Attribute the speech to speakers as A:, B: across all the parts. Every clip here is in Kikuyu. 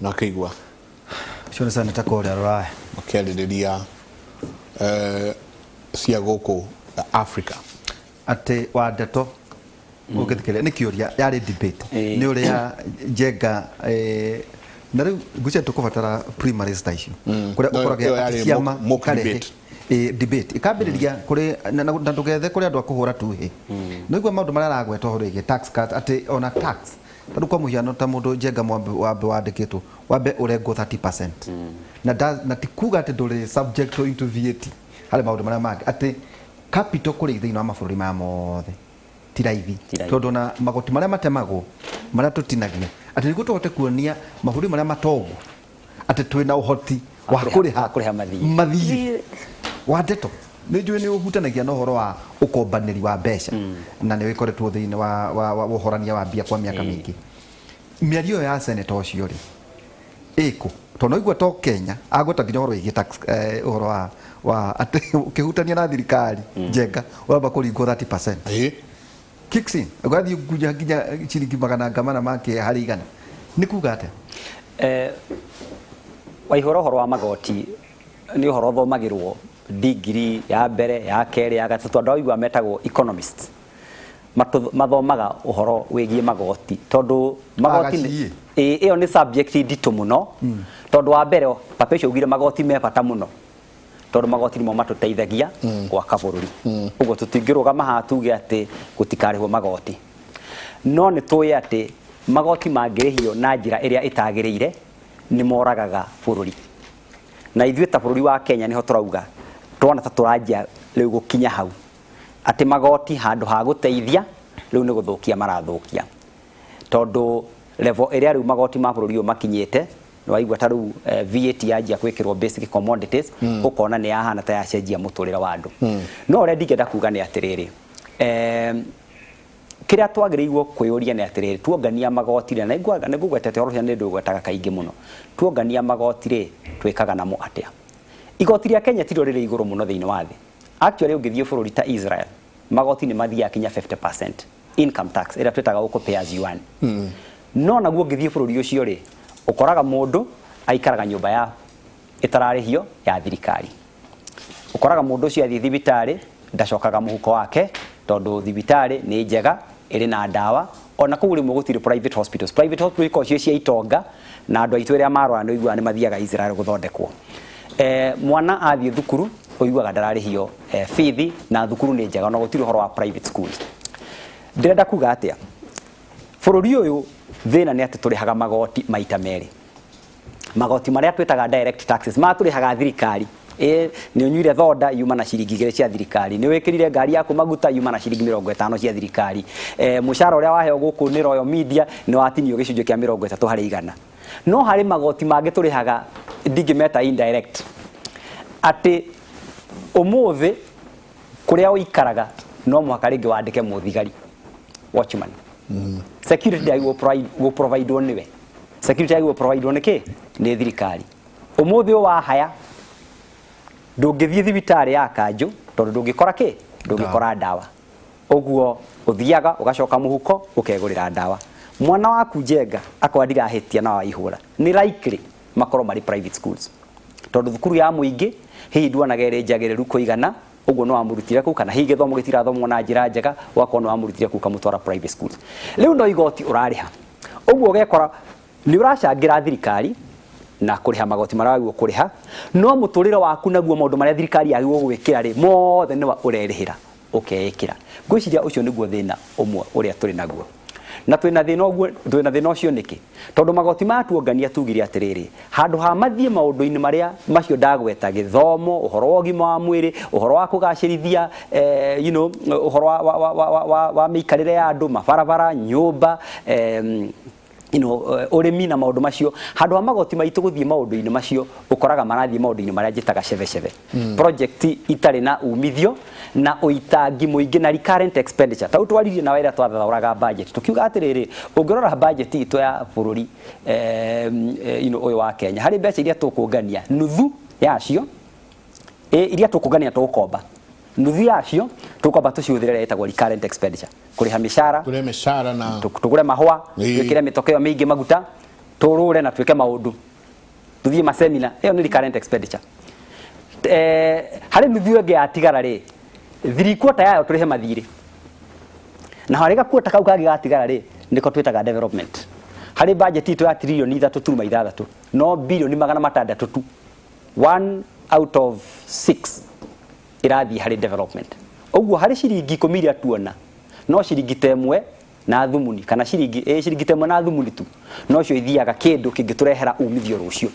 A: Na kĩigua.
B: Ũcio nĩ Senator kũrĩa Rũraya.
A: Makĩarĩrĩria cia gũkũ Africa.
B: Atĩ wa ndeto ũngĩthikĩrĩria nĩ kĩũria yarĩ debate nĩ ũrĩa Njenga na rĩu ngwĩciria tũkũbatara primaries ta icio kũrĩa
A: No,
B: ũkoraga
A: ĩyo
B: atĩ
A: yarĩ
B: ciama
A: mock
B: ikarehe
A: debate.
B: Debate ikambĩrĩria kũrĩ na ndũgethe kũrĩ andũ a kũhũra tuhĩ. Nĩguo maũndũ marĩa aragweta ũhoro wĩgiĩ tax cut, atĩ ona tax ta rĩu kwa mũhiano ta mũndũ Njenga Mwambe wambe wandĩkĩtwo wambe ũrengwo 30% na ti kuga atĩ ndũrĩ subject to into VAT harĩ maũndũ marĩa mangĩ, atĩ capital kũrĩ thĩinĩ wa mabũrũri maya mothe ti raithi.
C: Ti raithi.
B: Tondũ ona magoti marĩa matemagwo marĩa tũtinagia atĩ nĩguo tũhote kuonia mabũrũri marĩa matongu atĩ twĩna ũhoti wa kũrĩha
C: wa kũrĩha mathiirĩ.
B: Mathiirĩ wa ndeto nĩ njũĩ nĩ ũhutanagia na ũhoro wa ũkombanĩri wa mbeca na nĩ ũkoretwo thĩinĩ wa ũhorania wa mbia kwa mĩaka mĩingĩ. Mĩario ĩyo ya seneta ũcio rĩ ĩkũ? Tondũ no igua to Kenya agweta nginya ũhoro wĩgiĩ tax, ũhoro wa atĩ ũkĩhutania na thirikari, Njenga, ũramba kũringwo 30%. Kicks in ũgathiĩ nginya nginya ciringi magana mana make harĩ igana, nĩ kuga atĩa?
C: Waihũra, ũhoro wa magoti nĩ ũhoro ũthomagĩrwo ndigiri ya mbere, ya kerĩ, ya gatatũ. Andũ aigua metagwo economists. Mathomaga ũhoro wĩgiĩ magoti tondũ magoti
B: Agaciĩ.
C: Ĩyo nĩ subject nditũ mũno, tondũ wa mbere papa ũcio augire magoti me bata mũno tondũ magoti nĩmo matũteithagia gwaka bũrũri. Ũguo tũtingĩrũgama haha tuge atĩ gũtikarĩhwo magoti, no nĩ tũĩ atĩ magoti mangĩrĩhio na njĩra ĩrĩa ĩtagĩrĩire nĩ moragaga bũrũri. Na ithuĩ ta bũrũri wa Kenya nĩho tũrauga tuona ta tũranjia rĩu gũkinya hau atĩ magoti handũ ha gũteithia rĩu nĩ gũthũkia marathũkia, tondũ level ĩrĩa rĩu magoti ma bũrũri ũyũ makinyĩte nĩ waigua ta rĩu VAT yanjia gwĩkĩrwo basic commodities, ũkona nĩ yahana ta yacenjia mũtũrĩre wa andũ. No ũrĩa ndingĩenda kuga nĩ atĩrĩrĩ, kĩrĩa twagĩrĩirwo kwĩyũria nĩ atĩrĩrĩ, tuongania magoti rĩ, na nĩ ngũgwetete ũhoro ũcio na nĩ ndĩũgwetaga kaingĩ mũno, tuongania magoti rĩ, twĩkaga namo atĩa? Igoti rĩa Kenya tirĩo rĩrĩ igũrũ mũno thĩinĩ wa thĩ. Actually ũngĩthiĩ bũrũri ta Israel, magoti nĩ mathiaga kinya 50% income tax ĩrĩa twĩtaga gũkũ pay as you earn. No naguo ũngĩthiĩ bũrũri ũcio rĩ, ũkoraga mũndũ aikaraga nyũmba ya ĩtararĩhio ya thirikari. Ũkoraga mũndũ ũcio athiĩ thibitarĩ ndacokaga mũhuko wake tondũ thibitarĩ nĩ njega, ĩrĩ na ndawa. Ona kũu rĩmwe gũtirĩ private hospitals. Private hospitals ikoragwo ciĩ cia itonga na andũ aitũ ĩrĩa marwara nĩ ũiguaga nĩ mathiaga Israel gũthondekwo. Mwana athiĩ thukuru ũiguaga ndararĩhio bithi na thukuru nĩ njega, ona gũtirĩ ũhoro wa private schools. Ndĩrenda kuga atĩa? Bũrũri ũyũ thĩna nĩ atĩ tũrĩhaga magoti maita merĩ. Magoti marĩa twĩtaga direct taxes maya tũrĩhaga thirikari, nĩ ũnyuire thonda yuma na ciringi 2 cia thirikari, nĩ wĩkĩrire ngari yaku maguta yuma na ciringi 50 cia thirikari, mũcara ũrĩa waheo gũkũ nĩ Royal Media nĩ watinio gĩcunjĩ kĩa 30%. No harĩ magoti mangĩ tũrĩhaga ndingĩmeta indirect, atĩ ũmũthĩ kũrĩa ũikaraga no mũhaka rĩngĩ wandĩke mũthigari, watchman. Security ndĩagĩrĩirwo gũprovidewo nĩwe, security yagĩrĩirwo gũprovidewo nĩ kĩ? Nĩ thirikari. Ũmũthĩ ũyũ wahaya ndũngĩthiĩ thibitarĩ ya kanjũ tondũ ndũngĩkora kĩ? Ndũngĩkora ndawa. Ũguo ũthiaga ũgacoka mũhuko ũkegũrĩra ndawa. Mwana waku Njenga, akorwo ndirahĩtia na Waihũra, nĩ likely makorwo marĩ private schools, tondũ thukuru ya mũingĩ hihi nduonaga ĩrĩ njagĩrĩru kũigana. Ũguo nĩ wamũrutire kũu, kana hihi gĩthomo gĩtirathomwo na njĩra njega, ũgakorwo nĩ wamũrutire kũu ũkamũtwara private schools. Rĩu no igoti ũrarĩha. Ũguo ũgekora nĩ ũracangĩra thirikari na kũrĩha magoti marĩa wagĩrĩirwo kũrĩha, no mũtũrĩre waku naguo maũndũ marĩa thirikari yagĩrĩirwo gwĩkĩra rĩ, mothe nĩwe ũrerĩhĩra ũkeĩkĩra. Ngwĩciria ũcio nĩguo thĩna ũmwe ũrĩa tũrĩ naguo. Na twĩna thĩna ũguo, twĩna thĩna ũcio nĩkĩ? Tondũ magoti maya tuongania tugire atĩrĩrĩ, handũ ha mathiĩ maũndũ-inĩ marĩa macio ndagweta, gĩthomo, ũhoro wa ũgima wa mwĩrĩ, ũhoro wa kũgacĩrithia ũhoro wa mĩikarĩre ya andũ, mabarabara, nyũmba, ũrĩmi na maũndũ macio, handũ ha magoti maitũ gũthiĩ maũndũ-inĩ macio, ũkoraga marathiĩ maũndũ-inĩ marĩa njĩtaga cebecebe, project itarĩ na umithio na ũitangi mũingĩ na recurrent expenditure. Ta rĩu twaririe nawe rĩrĩa twathathaũraga budget, tũkiuga atĩrĩrĩ, ũngĩrora budget itũ ya bũrũri ũyũ wa Kenya, harĩ mbeca iria tũkũngania, nuthu yacio iria tũkũngania tũgũkomba, nuthu yacio tũkwamba tũcihũthĩre ĩrĩa ĩtagwo recurrent expenditure, kũrĩha mĩcara,
A: kũrĩa mĩcara na
C: tũgũre mahũa,
A: Ĩĩ.
C: twĩkĩre mĩtoka ĩyo mĩingĩ maguta. Tũrũre na twĩke maũndũ, tuthiĩ masemina, ĩyo nĩ recurrent expenditure. Harĩ nuthu ĩyo ĩngĩ yatigara rĩ, 3/4 yayo tũrĩhe mathirĩ, na harĩ gakuota kau kangĩ gatigara rĩ, nĩko twĩtaga development. Harĩ budget itũ ya 3.6 tiririoni, no 600 birioni tu, 1 out of 6 ĩrathiĩ harĩ development. Ũguo harĩ ciringi 10 iria tuona, no ciringi ta ĩmwe na thumuni, kana ciringi ta ĩmwe na thumuni tu nocio ithiaga kĩndũ kĩngĩtũrehera umithio rũciũ.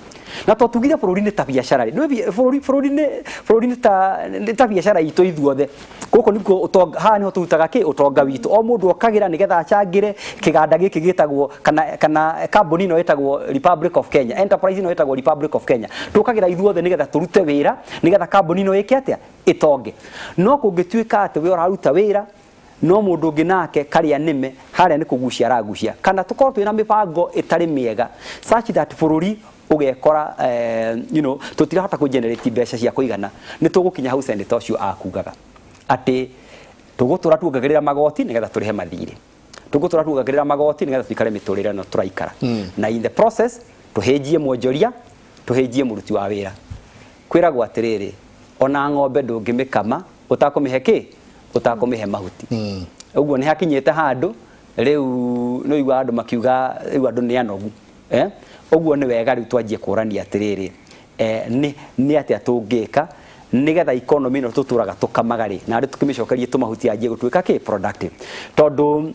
C: Na to tugire bũrũri nĩ ta biacara rĩ, nĩ bũrũri nĩ ta biacara itũ ithuothe. Gũkũ nĩkuo ũtonga, haha nĩho tũrutaga kĩ ũtonga witũ. O mũndũ okagĩra nĩgetha acangĩre kĩganda gĩkĩ gĩtagwo kana kambuni ĩno ĩtagwo Republic of Kenya, enterprise ĩno ĩtagwo Republic of Kenya. Tũkagĩra ithuothe nĩgetha tũrute wĩra, nĩgetha kambuni ĩno ĩke atĩa? Ĩtonge. No kũngĩtuĩka atĩ we ũraruta wĩra, no mũndũ ũngĩ nake karĩa nĩme harĩa nĩ kũgucia aragucia, kana tũkorwo twĩna mĩbango ĩtarĩ mĩega such that bũrũri ũgekora tũtirahota kũ generate mbeca cia kũigana, nĩ tũgũkinya hau senator ũcio akugaga atĩ tũgũtũra tuongagĩrĩra magoti nĩgetha tũrĩhe mathirĩ, tũgũtũra tuongagĩrĩra magoti nĩgetha tũikare mĩtũrĩre ĩno tũraikara, na in the process tũhĩnjie mwonjoria, tũhĩnjie mũruti wa wĩra. Kwĩragwo atĩrĩrĩ, ona ng'ombe ndũngĩmĩkama ũtakũmĩhe kĩ, ũtakũmĩhe mahuti. Ũguo nĩ hakinyĩte handũ rĩu nĩ ũigua andũ makiuga rĩu andũ nĩ anogu, eh? Ũguo nĩ wega rĩu twanjie kũrania atĩrĩrĩ, nĩ atĩa tũngĩka nĩgetha economy ĩno tũtũraga tũkamaga rĩ, na rĩ tũkĩmĩcokerie tũmahuti yanjie gũtuĩka kĩ productive, tondũ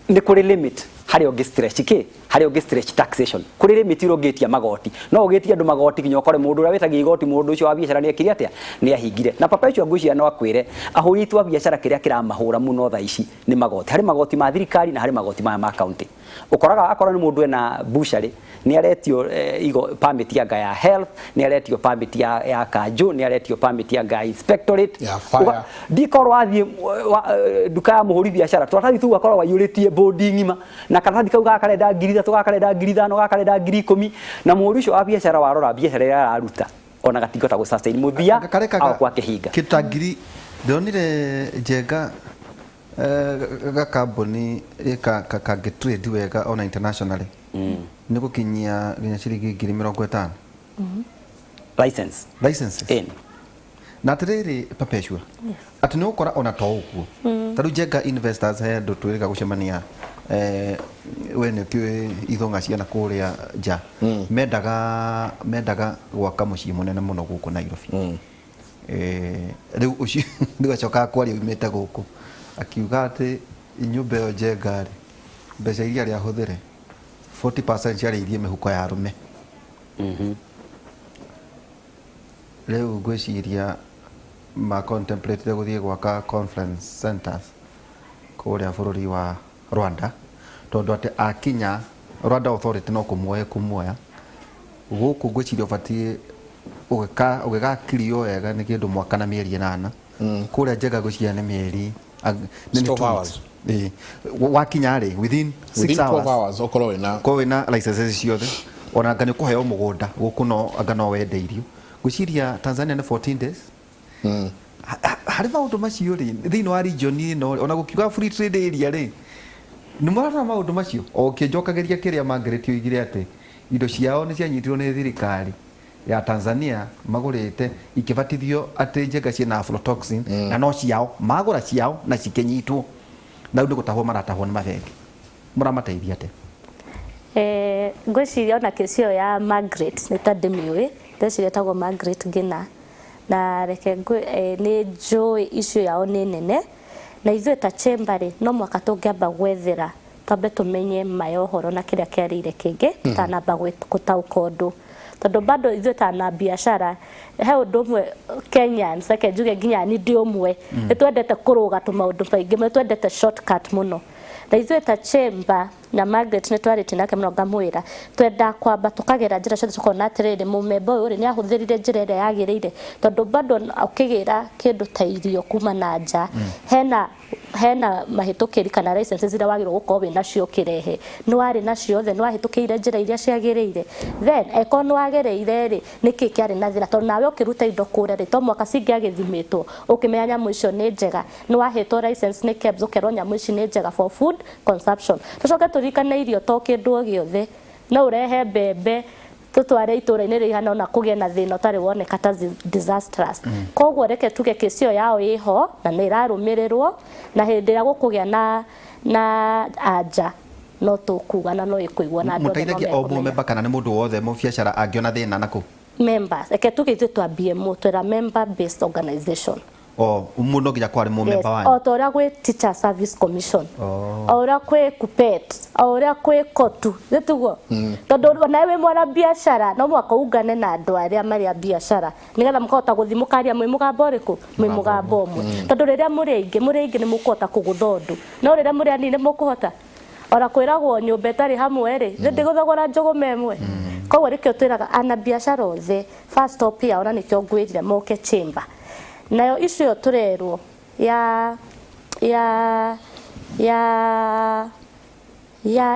C: nĩ kũrĩ limit harĩa ũngĩ stretch kĩ, harĩa ũngĩ stretch taxation. Kũrĩ limit ĩrĩa ũngĩtia magoti, no ũgĩtie andũ magoti nginya ũkore mũndũ ũrĩa wĩtagia igoti, mũndũ ũcio wa biacara nĩ ekire atĩa? Nĩ ahingire. Na papa ũcio ngwĩciria no akwĩre ahũri aitũ a biacara kĩrĩa kĩramahũra mũno thaa ici nĩ magoti. Harĩ magoti ma thirikari na harĩ magoti maya ma county. Ũkoraga akorwo nĩ mũndũ ena butchery, nĩ aretio igo permit anga ya health, nĩ aretio permit ya kanjũ, nĩ aretio permit anga ya inspectorate.
A: Ya fire.
C: Ndikorwo wathiĩ nduka ya mũhũri biacara, tũratathi tũu akorwo waiyũrĩtie bũndi ng'ima, na karatathi kau gaka karenda 3,000, gaka karenda 5,000, gaka karenda 10,000, na mũhũri ũcio wa biacara warora biacara ĩrĩa araruta ona gatingĩhota gũ sustain mũthia.
B: Karekaga
C: agakwa akĩhinga.
B: Kĩndũ ta ngiri ndĩronire Njenga, gakambuni kangĩ trade wega ona internationally nĩ gũkinyia nginya ciringi 50,000.
C: License.
B: Licenses.
C: In.
B: Na atĩrĩrĩ, Perpetua, atĩ nĩ ũgũkora ona to ũguo, ta rĩu Njenga investors, he andũ twĩrĩga gũcemania, we nĩ ũkĩũĩ ithũng'a ciana kũrĩa nja mendaga gwaka mũciĩ mũnene mũno gũkũ Nairobi. Rĩu ũcio rĩu acokaga kwaria umĩte gũkũ akiuga atĩ nyũmba ĩyo Njenga rĩ, mbeca iria arĩa ahũthĩre 40% ciarĩ ithiĩ mĩhuko ya arũme. Rĩu ngwĩciria ma contemplate gũthiĩ gwaka conference centers kũrĩa bũrũri wa Rwanda, tondũ atĩ akinya Rwanda authority no kũmuoya kũmuoya gũkũ. Ngwĩciria ũbatiĩ ũgĩgakirio wega nĩ kĩndũ mwaka na mĩeri 8. Kũrĩa Njenga ngwĩciria nĩ mĩeri nĩ
A: 12
B: 2 weeks.
A: Hours.
B: Ĩĩ. Wakinya rĩ, within 6
A: within 12
B: hours
A: hours ũkorwo wĩna
B: korwo wĩna licenses ciothe, ona anga nĩ ũkũheo mũgũnda gũkũ, no anga no wende irio. Ngwĩciria Tanzania nĩ 14 days. Harĩ maũndũ macio rĩ, thĩinĩ wa region ĩno rĩ, ona gũkiuga free trade area rĩ, nĩ mũrarora maũndũ macio o ũkĩnjokagĩria kĩrĩa Margaret oigire atĩ indo ciao nĩ cianyitirwo nĩ thirikari ya Tanzania magũrĩte ikĩbatithio atĩ Njenga ciĩna aflatoxin, na no ciao magũra ciao na cikĩnyitwo, na rĩu nĩ gũtahwo maratahwo nĩ mabengi. Mũramateithia atĩa?
D: Ngwĩciria ona kesi ĩyo ya Margaret nĩ ta ndĩmĩũĩ, ndeciria ĩtagwo Margaret Ngina, na reke nĩ njũĩ issue yao nĩ nene, na ithuĩ ta chamber rĩ, no mũhaka tũngĩamba gwethera twambe tũmenye ma ya ũhoro na kĩrĩa kĩarĩire kĩngĩ tũtanamba gũtaũka ũndũ, tondũ bado ithuĩ ta na biacara he ũndũ ũmwe Kenyans, reke njuge nginya ni ndĩ ũmwe, nĩ twendete kũrũga tũmaũndũ maingĩ, nĩ twendete shortcut mũno. Na ithuĩ ta chamber na Margaret nĩ twarĩtie nake mũno, ngamwĩra twenda kwamba tũkagera njĩra ciothe tũkona atĩrĩrĩ, mũmemba ũyũ rĩ, nĩ ahũthĩrire njĩra ĩrĩa yagĩrĩire, tondũ bado ũkĩgĩra kĩndũ ta irio kuma na nja hena mahĩtũkĩri kana licenses iria wagĩrĩirwo gũkorwo wĩ nacio ũkĩrehe. Nĩ warĩ nacio othe? Nĩ wahĩtũkĩire njĩra iria ciagĩrĩire? Then angĩkorwo nĩ wagereire rĩ, nĩkĩ kĩarĩ na thĩna? Tondũ nawe ũkĩruta indo kũrĩa rĩ, to mũhaka cingĩagĩthimĩtwo ũkĩmenya nyamũ icio nĩ njega. Nĩ wahetwo license nĩ KEBS, ũkerwo nyamũ ici nĩ njega for food consumption. Tũcoke tũririkane irio to kĩndũ o gĩothe. No ũrehe mbembe tũtware itũra-inĩ rĩihana ona kũgĩe na thĩna ũtarĩ woneka ta disastrous. Koguo reke tuge kĩci ĩyo yao ĩho na nĩ ĩrarũmĩrĩrwo, na hĩndĩ ĩrĩa gũkũgĩa na anja no tũkuga na no ĩkũigua na andũ othe no
B: Mũteithagia o
D: mekũmenya.
B: Mũmemba kana nĩ mũndũ wothe mũbiacara angĩona thĩna nakũ?
D: Members, reke tuge ithuĩ twa BMO twĩra member based organization.
B: O mũndũ no nginya kwarĩ mũmemba wanyu?
D: O ta ũrĩa gwĩ Teacher Service Commission, o ũrĩa kwĩ KUPPET, o ũrĩa kwĩ KOTU, nĩ tiguo? Tondũ onawe wĩ mwana biacara no mũhaka ungane na andũ arĩa marĩ a biacara nĩgetha mũkahota gũthiĩ mũkaria mwĩ mũgambo ũrĩkũ, mwĩ mũgambo ũmwe, tondũ rĩrĩa mũrĩ aingĩ nĩ mũkũhota kũgũtha ũndũ, no rĩrĩa mũrĩ anini nĩ mũkũhota ona kwĩragwo nyũmba ĩtarĩ hamwe rĩ ndĩgũthogora njũgũma ĩmwe. Koguo nĩkĩo twĩraga ana biacara othe first stop yao, na nĩkĩo ngwĩrire moke chamber. Nayo icio tũrerwo ya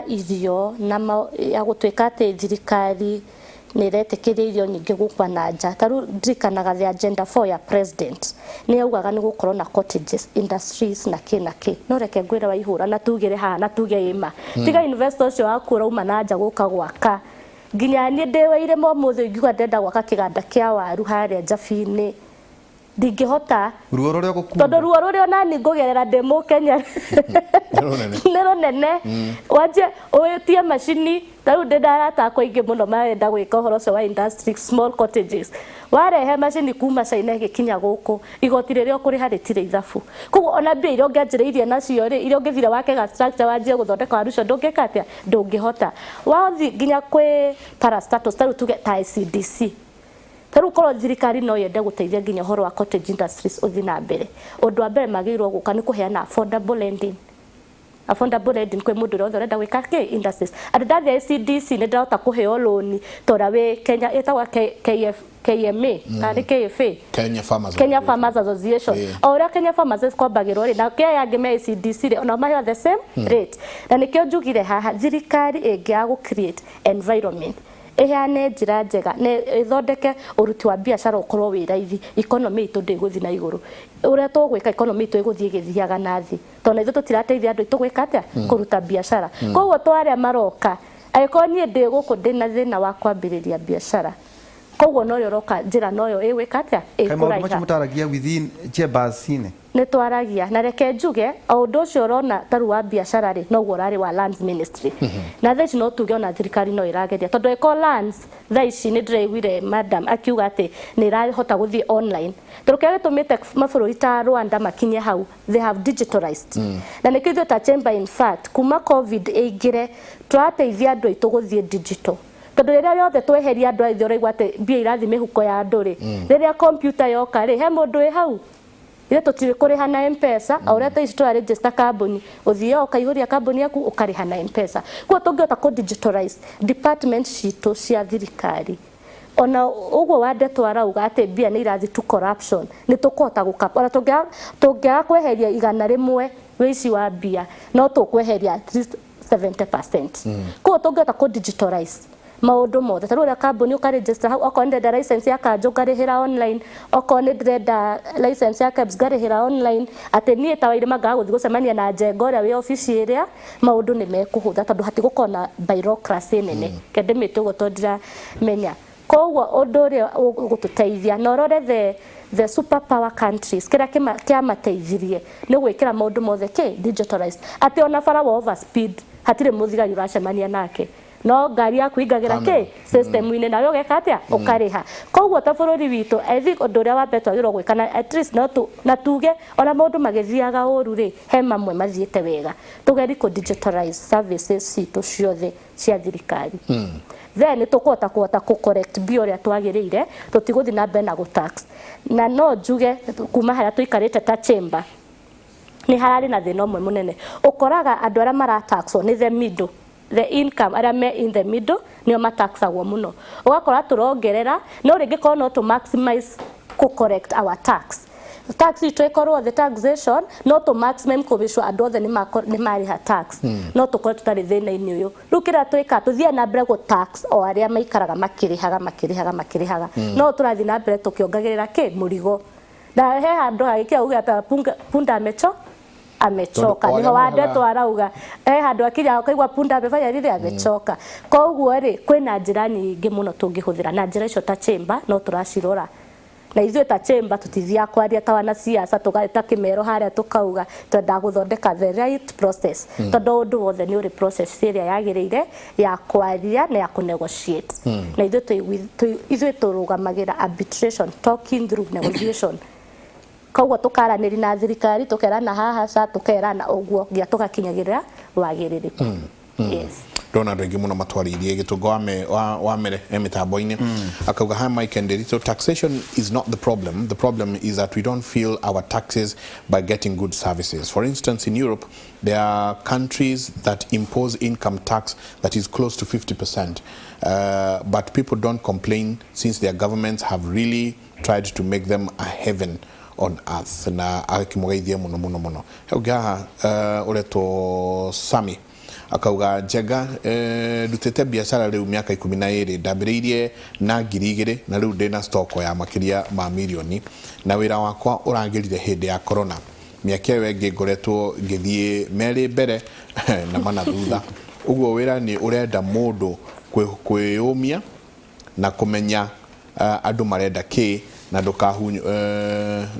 D: irio na ya gũtuĩka atĩ thirikari nĩ ĩretĩkĩria irio nyingĩ gũkwa na nja, ta rĩu ndirikanaga the agenda 4 ya president nĩ yaugaga nĩ gũkorwo na cottages industries na kĩ na kĩ. No reke ngwĩre waihũra na tugĩre haha na tuge ĩma tiga investor ũcio waku ũrauma na nja gũka gwaka. Nginya niĩ ndĩ wa irĩma ũmũthĩ ingiuga ndĩrenda gwaka kĩganda kĩa waru harĩa Njabi-inĩ, ndingĩhota.
B: Ruo rũrĩa ũgũkua.
D: Tondũ ruo rũrĩa onani ngũgerera ndĩ Mũkenya
A: Nĩ rũnene.
D: Nĩ rũnene. Wanjie ũĩtie macini, ta rĩu ndĩ na arata akwa aingĩ mũno marenda gwĩka ũhoro ũcio wa industry small cottages. Warehe macini kuma China ĩgĩkinya gũkũ, igoti rĩrĩa ũkũrĩha rĩtirĩ ithabu. Koguo ona mbia iria ũngĩanjĩrĩirie nacio rĩ, iria ũngĩthire wake ga structure wanjie gũthondeka waru icio, ndũngĩka atĩa? Ndũngĩhota. Wathiĩ nginya kwĩ parastatals, ta rĩu tuge ta ICDC, ta rĩu korwo thirikari no yende gũteithia nginya ũhoro wa cottage industries ũthiĩ na mbere, ũndũ wa mbere magĩrĩirwo gũka nĩ kũheana affordable lending kwĩ mũndũ ũrĩa wothe ũrenda gwĩka kĩ industries. Andũ ndathiĩ ICDC nĩ ndĩrahota kũheo loan ta ũrĩa wĩ Kenya ĩtagwo KF, KMA kana nĩ KFA?
A: Kenya Farmers
D: Kenya Farmers Association. O ũrĩa Kenya Farmers kwambagĩrwo rĩ, na kĩa angĩ me ICDC rĩ, ona maheo the same rate. Na nĩkĩo njugire haha thirikari ĩngĩaga gũ create environment ĩheane njĩra njega na ĩthondeke ũruti wa biacara ũkorwo wĩ raithi, economy itũ ndĩgũthiĩ na igũrũ. Ũrĩa tũgwĩka economy itũ ĩgũthiĩ ĩgĩthiaga na thĩ, tondũ na ithuĩ tũtirateithia andũ aitũ gwĩka atĩa? Kũruta biacara. Koguo twarĩa maroka, angĩkorwo niĩ ndĩ gũkũ ndĩna thĩna wa kwambĩrĩria biacara, koguo noyo ũroka njĩra noyo ĩgwĩka atĩa?
B: Kaĩ maũndũ macio
D: Ĩkũraiha.
B: Mũtaragia within chambers-inĩ?
D: Nĩ twaragia, na reke njuge o ũndũ ũcio ũrona ta rĩu wa biacara rĩ, noguo ũrarĩ wa lands ministry. Na thaa ici no tuge ona thirikari no ĩrageria, tondũ ĩko lands thaa ici nĩ ndĩraiguire madam akiuga atĩ nĩ ĩrahota gũthiĩ online, tondũ kĩrĩa gĩtũmĩte mabũrũri ta Rwanda makinye hau, they have digitalized. Na nĩkĩo ithuĩ ta chamber, in fact, kuma COVID ĩingĩre, tũrateithia andũ aitũ gũthiĩ digital, tondũ rĩrĩa rĩothe tweheria andũ aitũ ũraigua atĩ mbia irathiĩ mĩhuko ya andũ rĩ, rĩrĩa computer yoka rĩ, he mũndũ wĩ hau ithuĩ tũtirĩ kũrĩha na M-Pesa. O ũrĩa thaa ici tũra register kambuni, ũthiaga ũkaihũria kambuni yaku ũkarĩha na M-Pesa. Koguo tũngĩhota kũ digitalize department citũ cia thirikari, ona ũguo wa ndeto arauga atĩ mbia nĩ irathiĩ to corruption, nĩ tũkũhota gũka ona tũngĩaga kweheria 100 wĩici wa mbia, no tũkweheria at least 70%. Koguo tũngĩhota kũ digitalize maũndũ mothe, ta rĩu ũrĩa kambuni ũkaregister hau, okorwo nĩ ndĩrenda license ya kanjũ ngarĩhĩra online, okorwo nĩ ndĩrenda license ya KEBS ngarĩhĩra online, atĩ niĩ ta Wairĩma ngaga gũthiĩ gũcemania na Njenga ũrĩa wĩ obici ĩrĩa, maũndũ nĩ mekũhũtha tondũ hatigũkorwo na bureaucracy nene. Ke ndĩmĩte ũguo tondũ ndiramenya. Koguo ũndũ ũrĩa ũgũtũteithia na ũrore the super power countries, kĩrĩa kĩamateithirie nĩ gwĩkĩra maũndũ mothe kĩ digitalized, atĩ ona bara wa overspeed hatirĩ mũthigari ũracemania nake, no ngari yaku ingagĩra kĩ system-inĩ nawe ũgeka atĩa? Ũkarĩha. Koguo ta bũrũri witũ, I think ũndũ ũrĩa wa mbere twagĩrĩirwo gwĩka, na at least no tu, na tuge ona maũndũ magĩthiaga ũru rĩ, he mamwe mathiĩte wega, tũgeri kũ digitalize services citũ ciothe cia thirikari, then tũkũhota kũhota kũ correct mbia ũrĩa twagĩrĩire, tũtigũthiĩ na mbere na gũ tax. Na no njuge kuma harĩa tũikarĩte ta chamber nĩ hararĩ na thĩna ũmwe mũnene. Ũkoraga andũ arĩa marataxwo nĩ the middle, the income, arĩa me in the middle nĩo mataxagwo mũno. Ũgakora tũrongerera, no rĩngĩ korwo no tũ maximize kũ correct our tax itũ ĩkorwo the taxation no tũ maximum kũmĩcwo andũ othe nĩ marĩha tax, no tũkorwo tũtarĩ thĩna-inĩ ũyũ. Rĩu kĩrĩa twĩka, tũthiĩ na mbere gũ tax o arĩa maikaraga makĩrĩhaga makĩrĩhaga makĩrĩhaga, no tũrathiĩ na mbere tũkĩongagĩrĩra kĩ mũrigo, na he handũ hagĩkĩa uge ata punda amecho Amechoka.
A: Tondũ o
D: Niho
A: arĩa
D: wandetwo arauga handũ akinya akaigua punda amefanya nini, amechoka. Koguo rĩ, kwĩna njĩra nyingĩ mũno tũngĩhũthĩra, na njĩra icio ta chamber no tũracirora. Na ithuĩ ta chamber tũtithiaga kwaria ta wanasiasa, tũgaita kĩmero harĩa tũkauga twendaga gũthondeka the right process, tondũ ũndũ wothe nĩ ũrĩ process ĩrĩa yagĩrĩire ya kwaria na ya kũnegotiate. Na ithuĩ ithuĩ tũrũgamagĩra arbitration, talking through negotiation. Koguo tũkaranĩria na thirikari, tũkerana haha ca, tũkerana ũguo nginya tũgakinyagĩrĩra wagĩrĩrĩku. Yes.
A: Ndona andũ aingĩ mũno matwarĩirie gĩtũngo wa mere e mĩtambo-inĩ, akauga, "Hi Mike and Ndiritu, taxation is not the problem. The problem is that we don't feel our taxes by getting good services. For instance, in Europe there are countries that impose income tax that is close to 50%, but people don't complain since their governments have really tried to make them a heaven on earth." Na agakĩmũgeithia mũno mũno mũno. He ũngĩ haha ũretwo Sami, akauga, "Njenga, ndutĩte biacara rĩu mĩaka 12. Ndambĩrĩirie na 2000 na rĩu ndĩna stoko ya makĩria ma mirioni, na wĩra wakwa ũragĩrire hĩndĩ ya corona. Mĩaka ĩyo ĩngĩ ngoretwo ngĩthiĩ merĩ mbere na mana thutha. Ũguo wĩra nĩ ũrenda mũndũ kwĩyũmia na kũmenya andũ marenda kĩ, na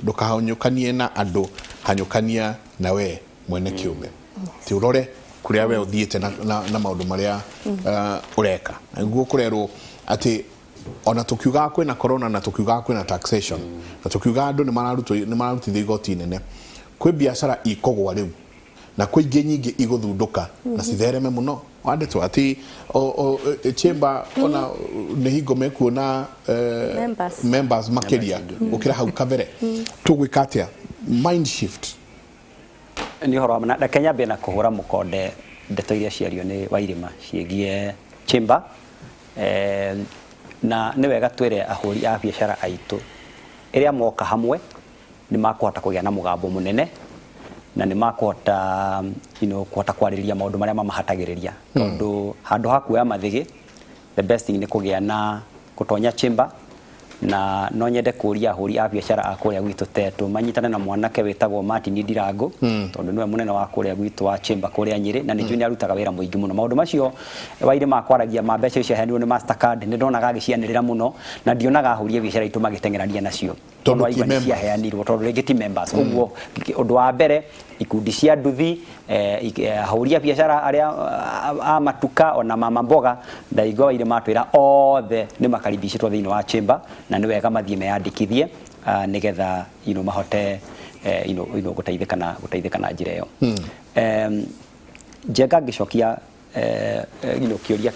A: ndũkahanyũkanie na andũ, hanyũkania na we mwene kĩũmbe." Ti ũrore kũrĩa we ũthiĩte na maũndũ marĩa ũreka. Na nĩguo kũrerwo atĩ ona tũkiugaga kwĩna corona, na tũkiugaga kwĩna taxation, na tũkiugaga andũ nĩ mararutithio igoti inene, kwĩ biacara ikũgwa rĩu na kwĩ ingĩ nyingĩ igũthundũka na cithereme mũno. Wandĩtwo atĩ chamber ona nĩ hingo mekuona
D: Members.
A: Members makĩria gũkĩra hau kabere. Tũgwĩka atĩa? Mind shift.
C: Nĩ ũhoro wa na reke nyambie na kũhũra mũkonde ndeto iria ciario nĩ Wairĩma ciĩgiĩ chamber, na nĩ wega twĩre ahũri a biacara aitũ ĩrĩa moka hamwe nĩ makũhota kũgĩa na mũgambo mũnene, na nĩ makũhota kũhota kwarĩrĩria maũndũ marĩa mamahatagĩrĩria, tondũ handũ ha kuoya mathĩgĩ, the best thing nĩ kũgĩa na gũtonya chamber. Na no nyende kũria ahũri a biacara a kũrĩa gwitũ Tetũ manyitane na mwanake wĩtagwo Martin Ndirango, tondũ nĩwe mũnene wa kũrĩa gwitũ wa chamber kũrĩa Nyĩrĩ, na nĩ njũĩ nĩ arutaga wĩra mũingĩ mũno. Maũndũ macio Wairĩ makwaragia ma mbeca icio aheanirwo nĩ Mastercard, nĩ ndonaga agĩcianĩrĩra mũno, na ndionaga ahũri a biacara aitũ magĩteng'erania nacio.
A: Tondũ
C: waigua
A: ti
C: nĩ
A: members.
C: Ciaheanirwo tondũ rĩngĩ ti members. Ũguo ũndũ wa mbere, ikundi cia nduthi, ahũri a biacara arĩa a matuka, ona mama mboga, ndaigua Wairĩ matwĩra othe nĩ makaribicĩtwo thĩinĩ wa chamber, na nĩ wega mathiĩ meyandĩkithie, nĩgetha mahote gũteithĩka na njĩra ĩyo. Njenga ngĩcokia kĩũria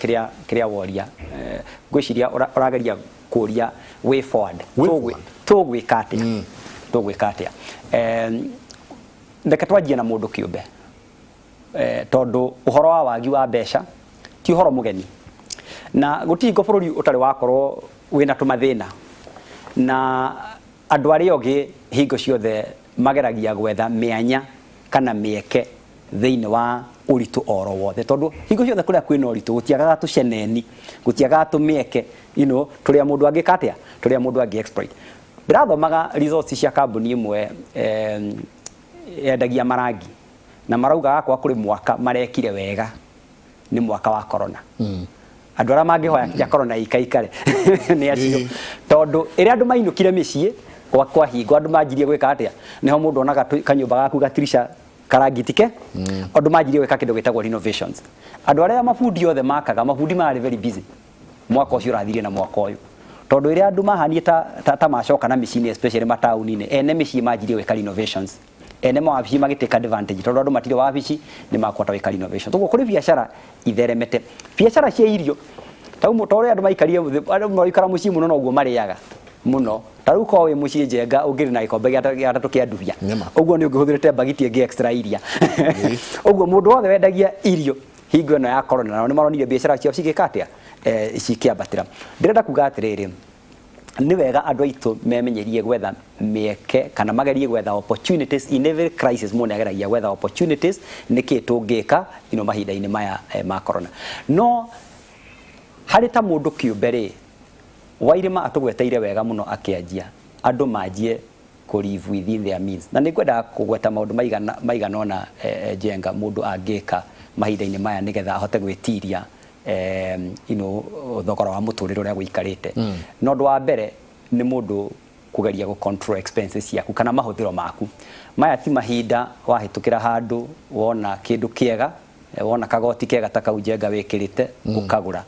C: kĩrĩa woria, ngwĩciria ũrageria kũria way forward.
A: Way
C: Tũgwĩ-
A: forward.
C: Tũgwĩka atĩa? Tũgwĩka atĩa? Reke twanjie na mũndũ kĩũmbe, tondũ ũhoro wa wagi wa mbeca ti ũhoro mũgeni, na gũtirĩ hingo bũrũri ũtarĩ wakorwo wĩna tũmathĩna, na andũ arĩa ogĩ hingo ciothe mageragia gwetha mĩanya kana mĩeke thĩinĩ wa ũritũ oro wothe, tondũ hingo ciothe kũrĩa kwĩna ũritũ gũtiagaga tũceneni, gũtiagaga tũmĩeke tũrĩa mũndũ angĩka atĩa, tũrĩa mũndũ angĩ exploit. Ndĩrathomaga results cia kambuni ĩmwe yendagia marangi, na marauga gakwa kũrĩ mwaka marekire wega nĩ mwaka wa corona. Andũ arĩa mangĩhoya kinya corona ikaikare nĩ acio, tondũ ĩrĩa andũ mainũkire mĩciĩ kwahingwo, andũ manjirie gwĩka atĩa? Nĩho mũndũ onaga kanyũmba gaku gatirisha karangitike. Andũ manjirie gwĩka kĩndũ gĩtagwo renovations. Andũ arĩa mabundi othe makaga, mabundi marĩ very busy mwaka ũcio ũrathirie na mwaka ũyũ, tondũ ĩrĩa andũ mahanie ta macoka na mĩciĩ-inĩ, especially mataũni-inĩ, ene mĩciĩ manjirie gwĩka renovations, ene mawabici magĩtake advantage, tondũ andũ matirĩ wabici, nĩ makũhota gwĩka renovation. Koguo kũrĩ biacara itheremete, biacara cia irio, ta rĩu ta ũrĩa andũ maikarie, andũ maikara mũciĩ mũno noguo marĩaga mũno. Ta rĩu korwo wĩ mũciĩ, Njenga, ũngĩrĩ na gĩkombe gĩa gatatũ kĩa ndubia,
A: Nĩma.
C: ũguo nĩ ũngĩhũthĩrĩte mbagiti ĩngĩ extra iria. Ũguo mũndũ wothe wendagia irio hingo ĩno ya corona, nao nĩ maronire biacara ciao cigĩka atĩa, cikĩambatĩra. Ndĩrenda kuga atĩrĩrĩ, nĩ wega andũ aitũ memenyerie gwetha mĩeke kana magerie gwetha opportunities. In every crisis mũndũ nĩageragia gwetha opportunities, nĩkĩ tũngĩka mahinda-inĩ maya ma corona. No harĩ ta mũndũ kĩũmbe rĩ, Wairĩma atũgweteire wega mũno akĩanjia andũ manjie. Kũ live within their means. Na nĩ ngwendaga kũgweta maũndũ maigana ũna, Njenga, mũndũ angĩka mahinda-inĩ maya nĩgetha ahote gwĩtiria thogora wa mũtũrĩre ũrĩa gũikarĩte. Na ũndũ wa mbere nĩ mũndũ kũgeria gũ control expenses ciaku kana mahũthĩro maku. Maya ti mahinda wahĩtũkĩra handũ wona kĩndũ kĩega, wona kagoti kega ta kau Njenga wĩkĩrĩte, ũkagũra.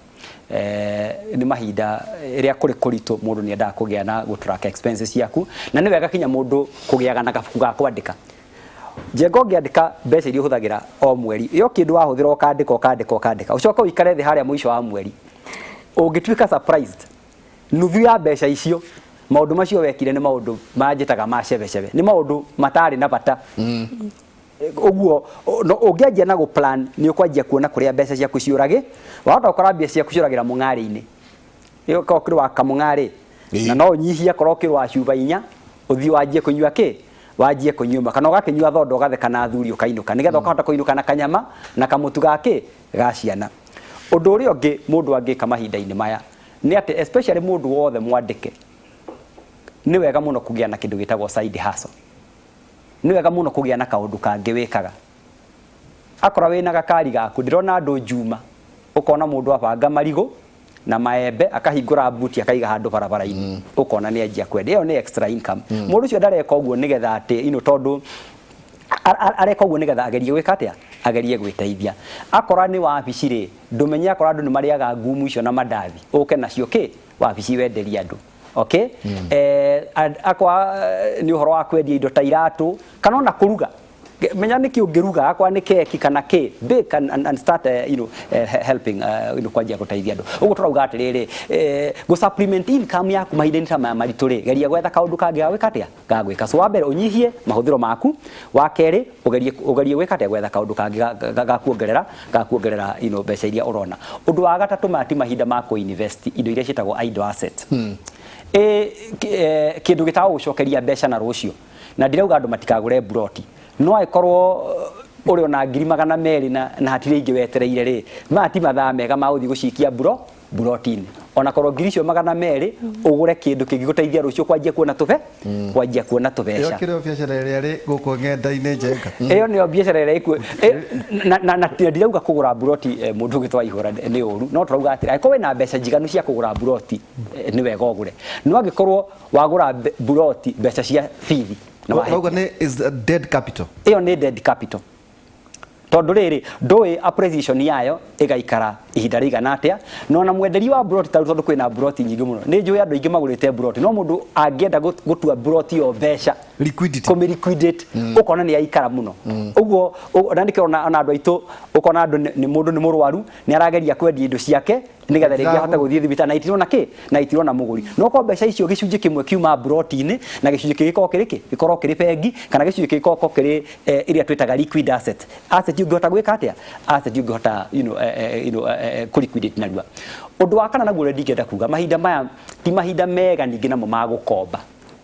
C: Nĩ mahinda ĩrĩa kũrĩ kũritũ, mũndũ nĩ endaga kũgĩa na gũ track expenses ciaku, na nĩ wega kinya mũndũ kũgĩaga na gabuku ga kwandĩka. Njenga, ũngĩandĩka mbeca iria ũhũthagĩra o mweri, yo kĩndũ wahũthĩra ũkandĩka, ũkandĩka, ũkandĩka, ũcoke ũikare thĩ harĩa mũico wa mweri, ũngĩtuĩka surprised nuthu ya mbeca icio, maũndũ macio wekire nĩ maũndũ manjĩtaga ma cebecebe, nĩ maũndũ matarĩ na bata. Ũguo no ũngĩanjia na gũ plan, nĩ ũkwanjia kuona kũrĩa mbeca ciaku ciũragĩ. Wahota gũkora mbia ciaku ciũragĩra mũng'arĩ-inĩ. Ĩyo korwo kĩrĩ wa kamũng'arĩ na no ũnyihie, korwo kĩrĩ wa cuba inya, ũthiĩ wanjie kũnyua kĩ, wanjie kũnyua, kana ũgakĩnyua thondo, ũgatheka na athuri, ũkainũka, nĩgetha ũkahota kũinũka na kanyama na kamũtu ga kĩ, ga ciana. Ũndũ ũrĩa ũngĩ mũndũ angĩka mahinda-inĩ maya nĩ atĩ, especially mũndũ wothe mwandĩke, nĩ wega mũno kũgĩa na kĩndũ gĩtagwo side hustle. Nĩ wega mũno kũgĩa na kaũndũ kangĩ wĩkaga. Akorwo wĩna gakari gaku, ndĩrona andũ njuma, ũkona mũndũ abanga marigũ na maembe, akahingũra buti, akaiga handũ barabara-inĩ, ũkona nĩ anjia kwendia. Ĩyo nĩ extra income. Mũndũ ũcio ndareka ũguo nĩgetha atĩ tondũ areka ũguo nĩgetha agerie gwĩka atĩa, agerie gwĩteithia. Akora nĩ wabici rĩ, ndũmenye akorwo andũ nĩ marĩaga ngumu icio na mandathi, ũke nacio kĩ wabici wenderie andũ. Okay, akwa nĩ ũhoro wa kwendia indo ta iratũ kana ona kũruga, menya nĩkĩ ũngĩruga, akwa nĩ keki kana kĩ, bake and start helping, kwanjia gũteithia andũ. Ũguo tũrauga atĩrĩrĩ, gũ supplement income yaku mahinda-inĩ ta maya maritũ rĩ, geria gwetha kaũndũ kangĩ ga gwĩka atĩa, ga gwĩka. So wa mbere, ũnyihie mahũthĩro maku. Wa kerĩ, ũgerie gwĩka atĩa, gwetha kaũndũ kangĩ ga kuongerera mbeca iria ũrona. Ũndũ wa gatatũ, maya ti mahinda ma kũ invest indo iria ciĩtagwo idle asset, kĩndũ gĩtagũgũcokeria mbeca na rũciũ. Na ndirauga andũ matikagũre mburoti, no angĩkorwo ũrĩ ona 200,000 na hatirĩ ingĩ wetereire rĩ, maya ti mathaa mega ma gũthiĩ gũcikia mburoti-inĩ. Ona korwo ngiri icio 200, ũgũre kĩndũ kĩngĩgũteithia rũciũ kwanjia kuona
B: Ĩyo
C: tũbeca.
B: Kĩrĩ biacara ĩrĩa ĩrĩ gũkũ ng'enda-inĩ, Njenga?
C: Ĩyo nĩyo biacara ĩrĩa ĩkuo. Na ndirauga kũgũra mburoti, mũndũ ũgĩtwa ihũra, nĩ ũru, no tũrauga atĩrĩ, angĩkorwo wĩna mbeca njiganu cia kũgũra mburoti, nĩ wega ũgũre, no angĩkorwo wagũra mburoti mbeca cia bithi nĩ wahĩtia.
B: Wauga nĩ is a dead capital.
C: Ĩyo nĩ dead capital, tondũ rĩrĩ, ndũĩ appreciation yayo ĩgaikara ihinda rĩigana atĩa. Na ona mwenderia wa mburoti tarĩu, tondũ kwĩna mburoti nyingĩ mũno, nĩ njũĩ andũ aingĩ magũrĩte mburoti, no mũndũ angĩenda gũtua mburoti ĩyo mbeca,
B: Liquidity.
C: Kũmĩ liquidate, ũkona nĩ yaikara mũno. Ũguo na nĩkĩo ona andũ aitũ, ũkona andũ nĩ mũndũ nĩ mũrwaru, nĩ arageria kwendia indo ciake nĩgetha rĩngĩ ahote gũthiĩ thibitarĩ, na itirona kĩ, na itirona mũgũri. No korwo mbeca icio gĩcunjĩ kĩmwe kiuma mburoti-inĩ, na gĩcunjĩ kĩngĩ gĩkorwo kĩrĩ kĩ, gĩkorwo kĩrĩ bengi, kana gĩcunjĩ kĩngĩ gĩkorwo kĩrĩ iria twĩtaga liquid asset, asset ũngĩhota gwĩka atĩa, asset ũngĩhota kũ liquidate narua. Ũndũ wa kana naguo ũrĩa ndingĩenda kuga, mahinda maya ti mahinda mega ningĩ namo ma gũkomba,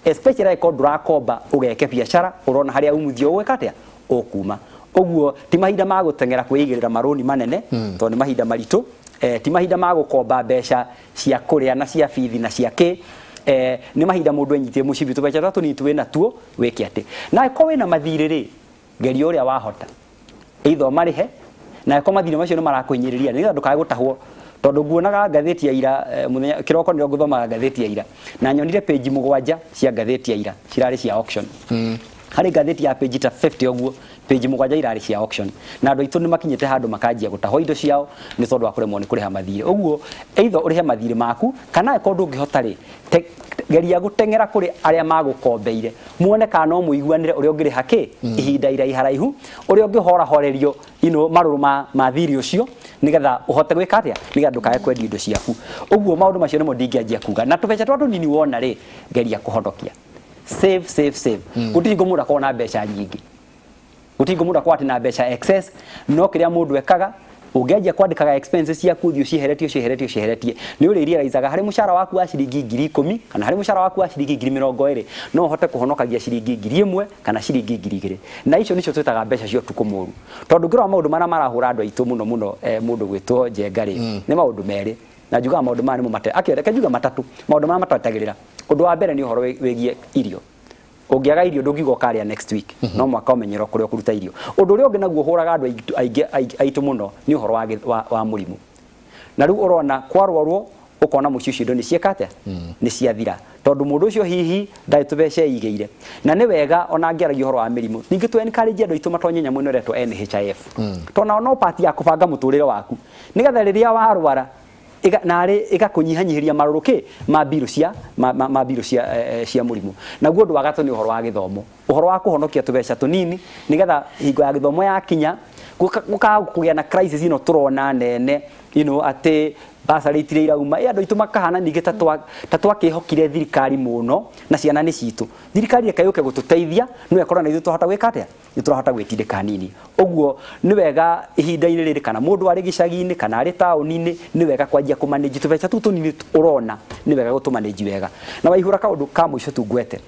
C: especially angĩkorwo ndũrakomba ũgeke biacara ũrona harĩa umithio ũgwĩka atĩa, ũkuma. Ũguo ti mahinda ma gũteng'era kwĩigĩrĩra marũni manene, tondũ nĩ mahinda maritũ. Ti mahinda ma gũkomba mbeca cia kũrĩa na cia bithi na cia kĩ. Nĩ mahinda mũndũ enyitie mũcibi, tũbeca tũrĩa tũnini twĩ natuo, wĩke atĩ. Na angĩkorwo wĩna mathirĩ rĩ, geria ũrĩa wahota either ũmarĩhe, na angĩkorwo mathirĩ macio nĩ marakũhinyĩrĩria, nĩgetha ndũkae gũtahwo. Tondũ nguonaga ngathĩti ya ira, mũthenya kĩroko nĩrĩo ngũthomaga ngathĩti ya ira, na nyonire page 7 cia ngathĩti ya ira cirarĩ cia auction. Harĩ ngathĩti ya page ta 50 ũguo, page 7 irarĩ cia auction, na andũ aitũ nĩ makinyĩte handũ makanjia gũtahwo indo ciao nĩ tondũ wa kũremwo nĩ kũrĩha mathirĩ. Ũguo either ũrĩhe mathirĩ maku, kana angĩkorwo ndũngĩhota rĩ, geria gũteng'era kũrĩ arĩa magũkombeire, muone kana no mũiguanĩre ũrĩa ũngĩrĩha kĩ ihinda iraiharaihu, ũrĩa ũngĩhorahorerio marũrũ ma thirĩ ũcio, nĩgetha ũhote gwĩka atĩa, nĩgetha ndũkae kwendia indo ciaku. Ũguo maũndũ macio nĩmo ndingĩanjia kuga. Na tũbeca twa tũnini wona rĩ, geria kũhonokia. Save, save, save. Gũtirĩ hingo mũndũ akorwo na mbeca nyingĩ, gũtirĩ hingo mũndũ akorwo atĩ na mbeca excess. No kĩrĩa mũndũ ekaga, ũngĩanjia kwandĩkaga expenses ciaku, ũthiĩ ũcieheretie, ũcieheretie, ũcieheretie, nĩ ũrĩ realizaga harĩ mũcara waku wa ciringi 10,000 kana harĩ mũcara waku wa ciringi 20,000, no ũhote kũhonokagia ciringi 1,000 kana ciringi 2,000. Na icio nĩcio twĩtaga mbeca cia ũtukũ mũru. Tondũ ngĩrora maũndũ marĩa marahũra andũ aitũ mũno mũno, mũndũ gwĩtwo Njenga rĩ, nĩ maũndũ merĩ, na njugaga maũndũ maya nĩmo mate akĩ, reke njuge matatũ, maũndũ marĩa matetagĩrĩra. Ũndũ wa mbere nĩ ũhoro wĩgiĩ irio. Ũngĩaga irio ndũngiuga ũkarĩa next week, no mwaka ũmenyerwo kũrĩa ũkũruta irio. Ũndũ ũrĩa ũngĩ naguo ũhũraga andũ aingĩ aitũ mũno nĩ ũhoro wa mũrimũ. Na rĩu ũrona kwarwarwo ũkona mũciĩ ũcio indo nĩ cieka atĩa, nĩ ciathira, tondũ mũndũ ũcio hihi ndarĩ tũbeca eigĩire. Na nĩ wega ona ngĩaragia ũhoro wa mĩrimũ, ningĩ tũ encourage andũ aitũ matonye nyamũ ĩno ĩretwo NHIF, tondũ nao no part ya kũbanga mũtũrĩre waku, nĩgetha rĩrĩa warwara narĩ ĩgakũnyihanyihĩria marũrũ kĩ ma mbirũ cia ma mbirũ cia mũrimũ. Naguo ũndũ wa gatatũ nĩ ũhoro wa gĩthomo, ũhoro wa kũhonokia tũbeca tũnini, nĩgetha hingo ya gĩthomo yakinya gũkaga kũgĩa na crisis ĩno tũrona nene, atĩ basarĩ itirĩ irauma. Andũ aitũ makahana ningĩ ta twakĩhokire thirikari mũno, na ciana nĩ citũ. Thirikari reke yũke gũtũteithia, no ĩkorwo na ithuĩ twahota gwĩka atĩa, nĩ tũrahota gwĩtindĩka hanini. Ũguo nĩ wega ihinda-inĩ rĩrĩ, kana mũndũ arĩ gĩcagi-inĩ kana arĩ taũni-inĩ, nĩ wega kwanjia kũmanage tũbeca tũu tũnini ũrona, nĩ wega gũtũmanage wega. Na waihũra kaũndũ ka mũico tu ngwete,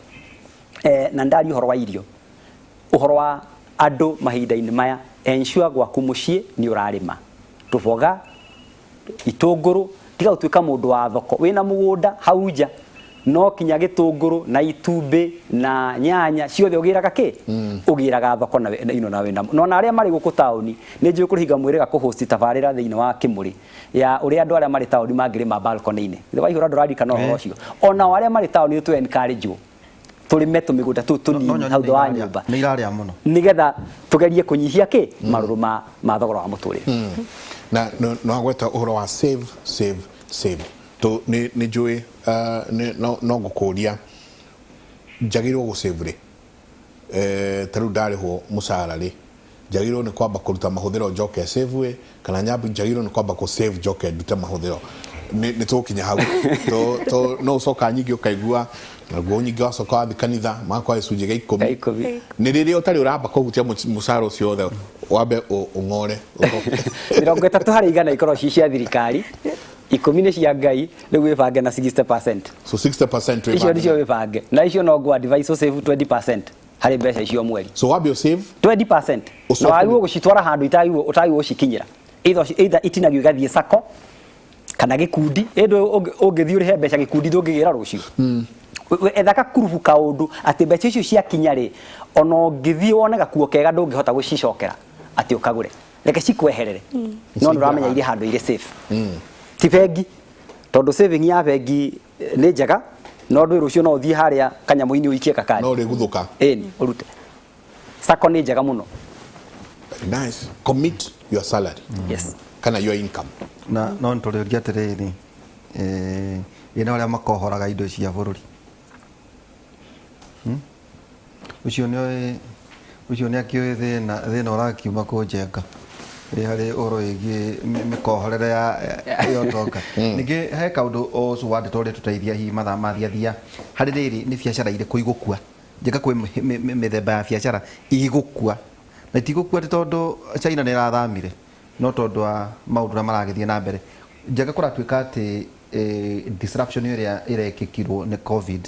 C: na ndaria ũhoro wa irio, ũhoro wa andũ mahinda-inĩ maya, ensure gwaku mũciĩ nĩ ũrarĩma tũboga, itũngũrũ. Tiga gũtuĩka mũndũ wa thoko, wĩna mũgũnda hau nja, no kinya gĩtũngũrũ na itumbĩ na nyanya ciothe ũgĩraga kĩ, ũgĩraga thoko na ino na wĩna. No na arĩa marĩ gũkũ taũni, nĩ njũĩ kũrĩ hinga mwĩrĩga kũhost tabarĩra thĩinĩ wa Kĩmũrĩ ya ũrĩa andũ arĩa marĩ taũni mangĩrĩma balcony-inĩ. Ithe Waihũra, ndũraririkana ũhoro ũcio? Onao arĩa marĩ taũni nĩ tũ encourage tũrĩme tũmĩgũnda tũu tũnini hau thĩ wa nyũmba,
B: nĩ irarĩa mũno,
C: nĩgetha tũgerie kũnyihia kĩ marũrũ ma thogora wa mũtũrĩre.
A: Na no agweta ũhoro wa save, save, save. To nĩ njũĩ no ngũkũria, njagĩrĩirwo gũ save rĩ? Ta rĩu ndarĩhwo mũcara rĩ, njagĩrĩirwo nĩ kwamba kũruta mahũthĩro njoke save ĩ, kana nyambi njagĩrĩirwo nĩ kwamba kũ save njoke ndute mahũthĩro? Nĩ tũgũkinya hau. To no ũcoka nyingĩ ũkaigua naguo nyingĩ wacoka wathiĩ kanitha magakoa gĩcunjĩ gĩa 10.
C: Gĩa 10.
A: Nĩ rĩrĩa ũtarĩ ũramba kũhutia mũcara ũcio wothe, wambe ũng'ore.
C: 30% ikorwo ci cia thirikari, 10 nĩ cia Ngai, rĩu wĩbange na 60%.
A: So 60%
C: icio
A: wĩbange.
C: Nĩcio wĩbange na icio, no ngũ advise ũsave 20% harĩ mbeca icio mweri.
A: So wambe ũsave.
C: 20% na wagĩrĩirwo gũcitwara handũ itagĩrĩirwo gũcikinyĩra, either itinagio igathiĩ sacco kana gĩkundi. Ĩndĩ ũngĩthiĩ ũrĩhe mbeca gĩkundi, ndũngĩgĩra rũciũ. Etha gakurubu kaũndũ atĩ mbeca icio ciakinya rĩ, ona ũngĩthiĩ wone gakuo kega ndũngĩhota gũcicokera atĩ ũkagũre, reke cikweherere, no nĩ ũramenya irĩ handũ irĩ safe, ti bengi, tondũ saving ya bengi nĩ njega, no ndũĩ rũciũ no ũthiĩ harĩa kanyamũ-inĩ ũikie kakandi.
A: No rĩguthũka.
C: Ĩni ũrute. Sacco nĩ njega mũno.
A: Nice. Commit your salary kana your income.
B: Na no nĩtũrĩũria atĩrĩrĩ, ĩ no arĩa makohoraga indo cia bũrũri? Ũcio nĩ ũcio nĩ akĩũĩ thĩna ũrakiuma kũ Njenga ĩ harĩ ũhoro wĩgiĩ mĩkohorere ya ũtonga. Ningĩ he kaũndũ ũcio wa ndeto ũrĩa tũteithia hihi mathaa mathiathia harĩ rĩrĩ, nĩ biacara irĩkũ igũkua, Njenga? Kwĩ mĩthemba ya biacara igũkua, na itigũkua atĩ tondũ China nĩ ĩrathamire, no tondũ wa maũndũ ũrĩa maragĩthiĩ na mbere. Njenga, kũratuĩka atĩ disruption ĩrĩa ĩrekĩkirwo nĩ COVID,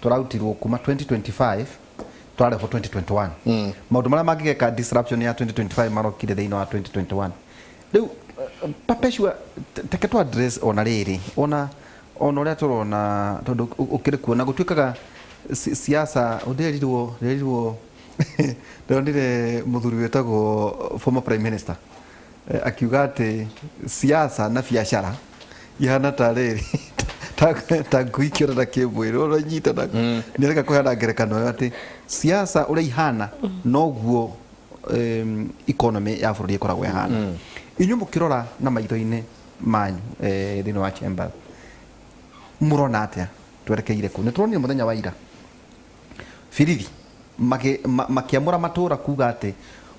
B: tũrarutirwo kuma 2025 tũrarehwo 2021. Maũndũ marĩa mangĩgeka disruption ya 2025 marokire thĩinĩ wa 2021. Rĩu Perpetua, teke tũ address ona rĩrĩ, ona ũrĩa tũrona, tondũ ũkĩrĩ kuo na gũtuĩkaga siasa, ndĩrerirwo ndĩronire mũthuri wĩtagwo former prime minister akiuga atĩ siasa na biacara ihana ta rĩrĩ ta ngui kĩonana kĩmwĩrĩ ũranyitana. Nĩareka kũheana ngerekano ĩyo atĩ siasa ũrĩa ihana noguo economy ya bũrũri ĩkoragwo ĩhana. Inyuĩ mũkĩrora na maitho-inĩ manyu thĩinĩ wa chamber, mũrona atĩa, twerekeire kũ? Nĩ tũronire mũthenya wa ira birithi makĩamũra matũra kuga atĩ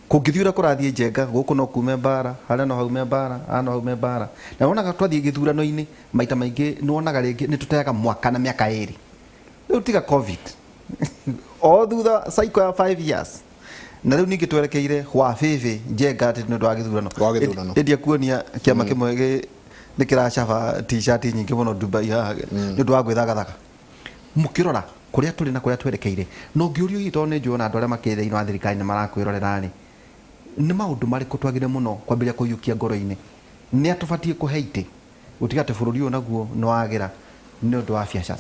B: kũngĩthiĩ ũrĩa kũrathiĩ, Njenga, gũkũ no kume mbara, harĩa no haume mbara, haha no haume mbara. Na wonaga twathiĩ gĩthurano-inĩ maita maingĩ, nĩ wonaga rĩngĩ nĩ tũteaga mwaka na mĩaka 2. Rĩu tiga COVID, o thutha cycle ya 5 years, na rĩu ningĩ twerekeire hwa bĩbĩ, Njenga, atĩ nĩ ũndũ wa gĩthurano.
A: Wa gĩthurano.
B: Ĩndia kuonia kĩama kĩmwe nĩ kĩracaba t-shirt nyingĩ mũno Dubai haha nĩ ũndũ wa gwĩthagathaga. Mũkĩrora kũrĩa tũrĩ na kũrĩa twerekeire, na ũngĩũrio hihi, tondũ nĩ njũĩ ona andũ arĩa makĩrĩ thĩinĩ wa thirikari nĩ marakwĩrorera rĩ, nĩ maũndũ marĩkũ twagĩrĩire mũno kwambĩrĩria kũiyũkia ngoro-inĩ, nĩ atũbatiĩ kũhe itĩ gũtiga atĩ bũrũri ũyũ naguo nĩ wagĩra nĩ ũndũ wa biacara?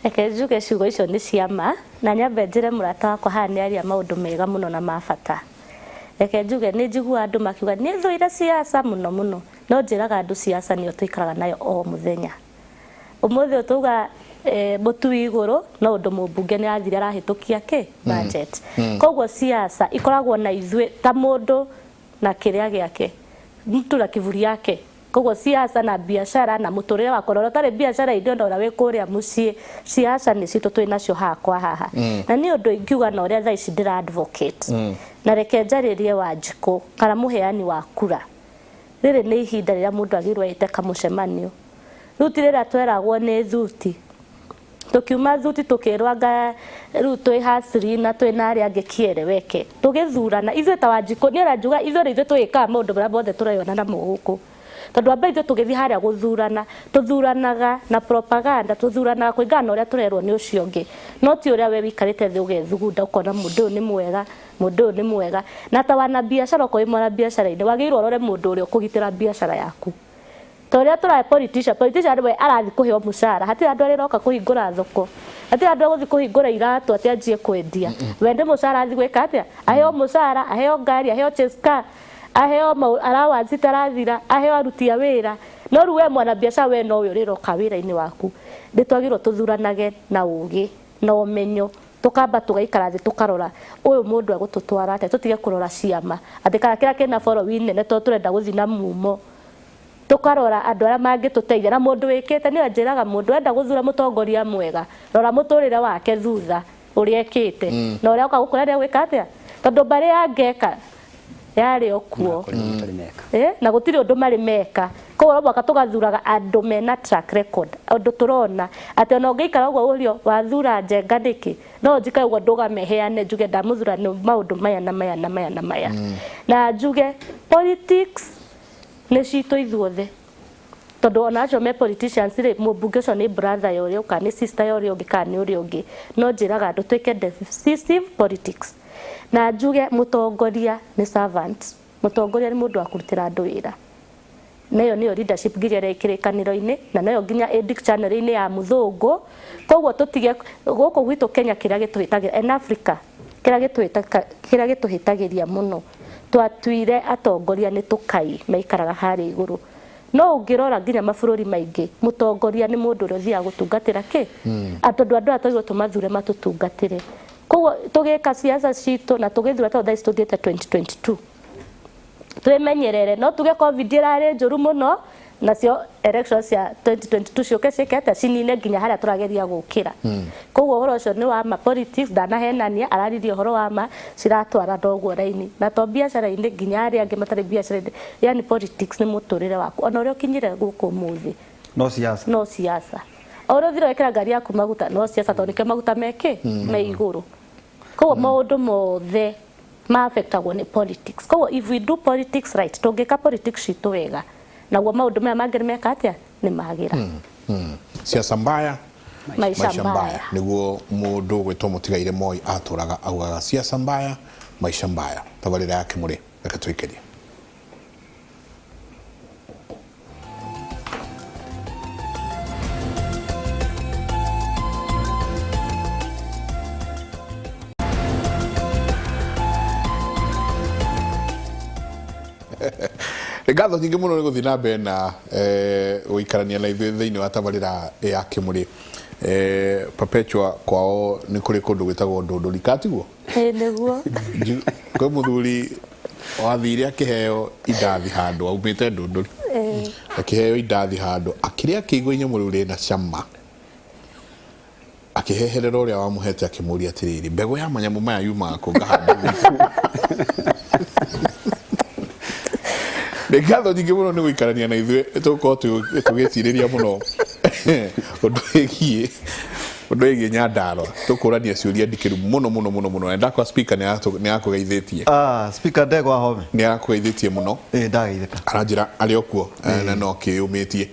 D: Reke njuge ciugo icio nĩ cia ma, na nyambe njĩre mũrata wakwa haha nĩ aria maũndũ mega mũno na ma bata. Reke njuge nĩ njiguaga andũ makiuga niĩ thũire siasa mũno mũno, no njĩraga andũ siasa nĩyo tũikaraga nayo o mũthenya. Ũmũthĩ ũyũ twauga mũtu wĩ igũrũ, no ũndũ mũmbunge nĩ arathire arahĩtũkia kĩ? Budget. Koguo siasa ikoragwo na ithuĩ ta mũndũ na kĩrĩa gĩake, mtu na kiburi yake. Koguo siasa na biacara na mũtũrĩre wakwa, ona ũtarĩ biacara-inĩ ona ũrĩa wĩ kũrĩa mũciĩ, siasa nĩ citũ twĩ nacio haha kwa haha. Na niĩ ũndũ ingiuga na ũrĩa thaa ici ndĩra advocate, na reke njarĩrie Wanjikũ kana mũheani wa kura, rĩrĩ nĩ ihinda rĩrĩa mũndũ agĩrĩirwo ete kamũcemanio. Rĩu ti rĩrĩa tweragwo nĩ thuti, tũkiuma thuti tũkĩrwo anga rĩu twĩ hasri na twĩ na arĩa angĩ kieleweke, tũgĩthurana ithuĩ ta Wanjikũ, niĩ ona njuga ithuĩ nĩ ithuĩ tũgĩkaga maũndũ marĩa mothe tũreyona namo gũkũ. Tondũ amba ithuĩ tũgĩthiĩ harĩa gũthurana, tũthuranaga na propaganda, tũthuranaga kũringana na ũrĩa tũrerwo nĩ ũcio ũngĩ. No ti ũrĩa we wĩikarĩte thĩ ũgethugunda ũkona mũndũ ũyũ nĩ mwega, mũndũ ũyũ nĩ mwega. Na ta wanabiacara okorwo wĩ mwanabiacara-inĩ, wagĩrĩirwo ũrore mũndũ ũrĩa ũkũgitĩra biacara yaku. Ta ũrĩa tũrahe politician, politician we arathiĩ kũheo mũcara, hatirĩ andũ arĩroka kũhingũra thoko, hatirĩ andũ egũthiĩ kũhingũra iratũ atĩ anjie kwendia. We nĩ mũcara athiĩ gwĩka atĩa? Aheo mũcara, aheo ngari, aheo chase car, aheo allowance itarathira, aheo aruti a wĩra. No rĩu we mwanabiacara we nowe ũrĩroka wĩra-inĩ waku. Nĩ twagĩrĩirwo tũthuranage na ũgĩ na ũmenyo, tũkamba tũgaikara thĩ tũkarora ũyũ mũndũ egũtũtwara atĩa, tũtige kũrora ciama atĩ kana kĩrĩa kĩna following nene tondũ tũrenda gũthiĩ na mumo. Tũkarora andũ arĩa mangĩtũteithia na mũndũ wĩkĩte. Niĩ njĩraga mũndũ wenda gũthura mũtongoria mwega, rora mũtũrĩre wake thutha ũrĩa ekĩte na ũrĩa oka gũkũra nĩ egwĩka atĩa, tondũ mbarĩ ya Ngeka yarĩ o kuo na gũtirĩ ũndũ marĩ meka. Koguo no mũhaka tũgathuraga andũ mena track record, ũndũ tũrona atĩ ona ũngĩikara ũguo ũrio wathura Njenga nĩkĩ, no njikare ũguo ndũgame heane njuge ndamũthura nĩ maũndũ maya na maya na maya na maya. Na njuge politics nĩ citũ ithuothe, tondũ ona acio me politicians rĩ, mũmbunge ũcio nĩ brother ya ũrĩa kana nĩ sister ya ũrĩa ũngĩ kana nĩ ũrĩa ũngĩ. No njĩraga andũ twĩke decisive politics. Na njuge mũtongoria nĩ servant, mũtongoria nĩ mũndũ wa kũrutĩra andũ wĩra. Na ĩyo nĩyo leadership nginya ĩrĩa ĩ kĩrĩkanĩro-inĩ, na noyo nginya ĩ dictionary-inĩ ya mũthũngũ. Koguo tũtige gũkũ gwitũ Kenya kĩrĩa gĩtũhĩtagĩra, and Africa kĩrĩa kĩrĩa gĩtũhĩtagĩria mũno, twatuire atongoria nĩ tũkai maikaraga harĩa igũrũ. No ũngĩrora nginya mabũrũri maingĩ, mũtongoria nĩ mũndũ ũrĩa ũthiaga gũtungatĩra kĩ? Tondũ andũ aya twagĩrĩirwo tũmathure matũtungatĩre. Koguo tũgĩka siasa citũ na tũgĩthura tondũ thaa ici tũthiĩte 2022. Twĩmenyerere, no tuge Covid ĩrarĩ njũru mũno, nacio elections cia 2022 ciũke ciĩke atĩa, cinine nginya harĩa tũrageria gũkĩra. Koguo ũhoro ũcio nĩ wa ma, politics ndanahenania, araririe ũhoro wa ma, ciratwara noguo raini. Na to biacara-inĩ nginya arĩa angĩ matarĩ biacara-inĩ, yani politics nĩ mũtũrĩre waku. Ona ũrĩa ũkinyire gũkũ ũmũthĩ.
B: No siasa.
D: No siasa. O ũrĩa ũthire wekĩra ngari yaku maguta, no siasa tondũ nĩkĩo maguta mekĩ? Me igũrũ. Koguo maũndũ mothe ma affectagwo nĩ politics. Koguo if we do politics right, tũngĩka politics citũ wega, naguo maũndũ maya mangĩ nĩ meka atĩa? Nĩ magĩra.
A: Siasa mbaya,
D: maisha mbaya.
A: Nĩguo mũndũ gwĩtwo mũtigaire Moi atũraga augaga siasa mbaya, maisha mbaya. Tabarĩra ya Kĩmũrĩ, reke tũikĩrie. Ngatho nyingĩ mũno nĩ gũthiĩ na mbere na gũikarania na ithuĩ thĩinĩ wa tabarĩra ya Kĩmũrĩ. Perpetua kwao nĩ kũrĩ kũndũ gwĩtagwo Ndũndũri, katiguo?
D: Ĩĩ nĩguo.
A: Kwĩ mũthuri wathire akĩheo indathi handũ aumĩte Ndũndũri, akĩheo indathi handũ akĩrĩa akĩigua inyamũ rĩu rĩna cama, akĩheherera ũrĩa wamũhete akĩmũria atĩrĩrĩ, mbegũ ya manyamũ maya yumaga kũ ngahanda gwitũ? Nĩ ngatho nyingĩ mũno nĩ gũikarania na ithuĩ, tũgũkorwo tũgĩcirĩria mũno ũndũ wĩgiĩ Nyandarua, tũkũrania ciũria ndikĩru mũno mũno mũno mũno. Na ndakwa speaker nĩ akũgeithĩtie.
B: Speaker ndegwa home.
A: Nĩ akũgeithĩtie mũno.
B: Ĩĩ ndageithĩka.
A: Aranjĩra arĩ o kuo na no kĩyũmĩtie.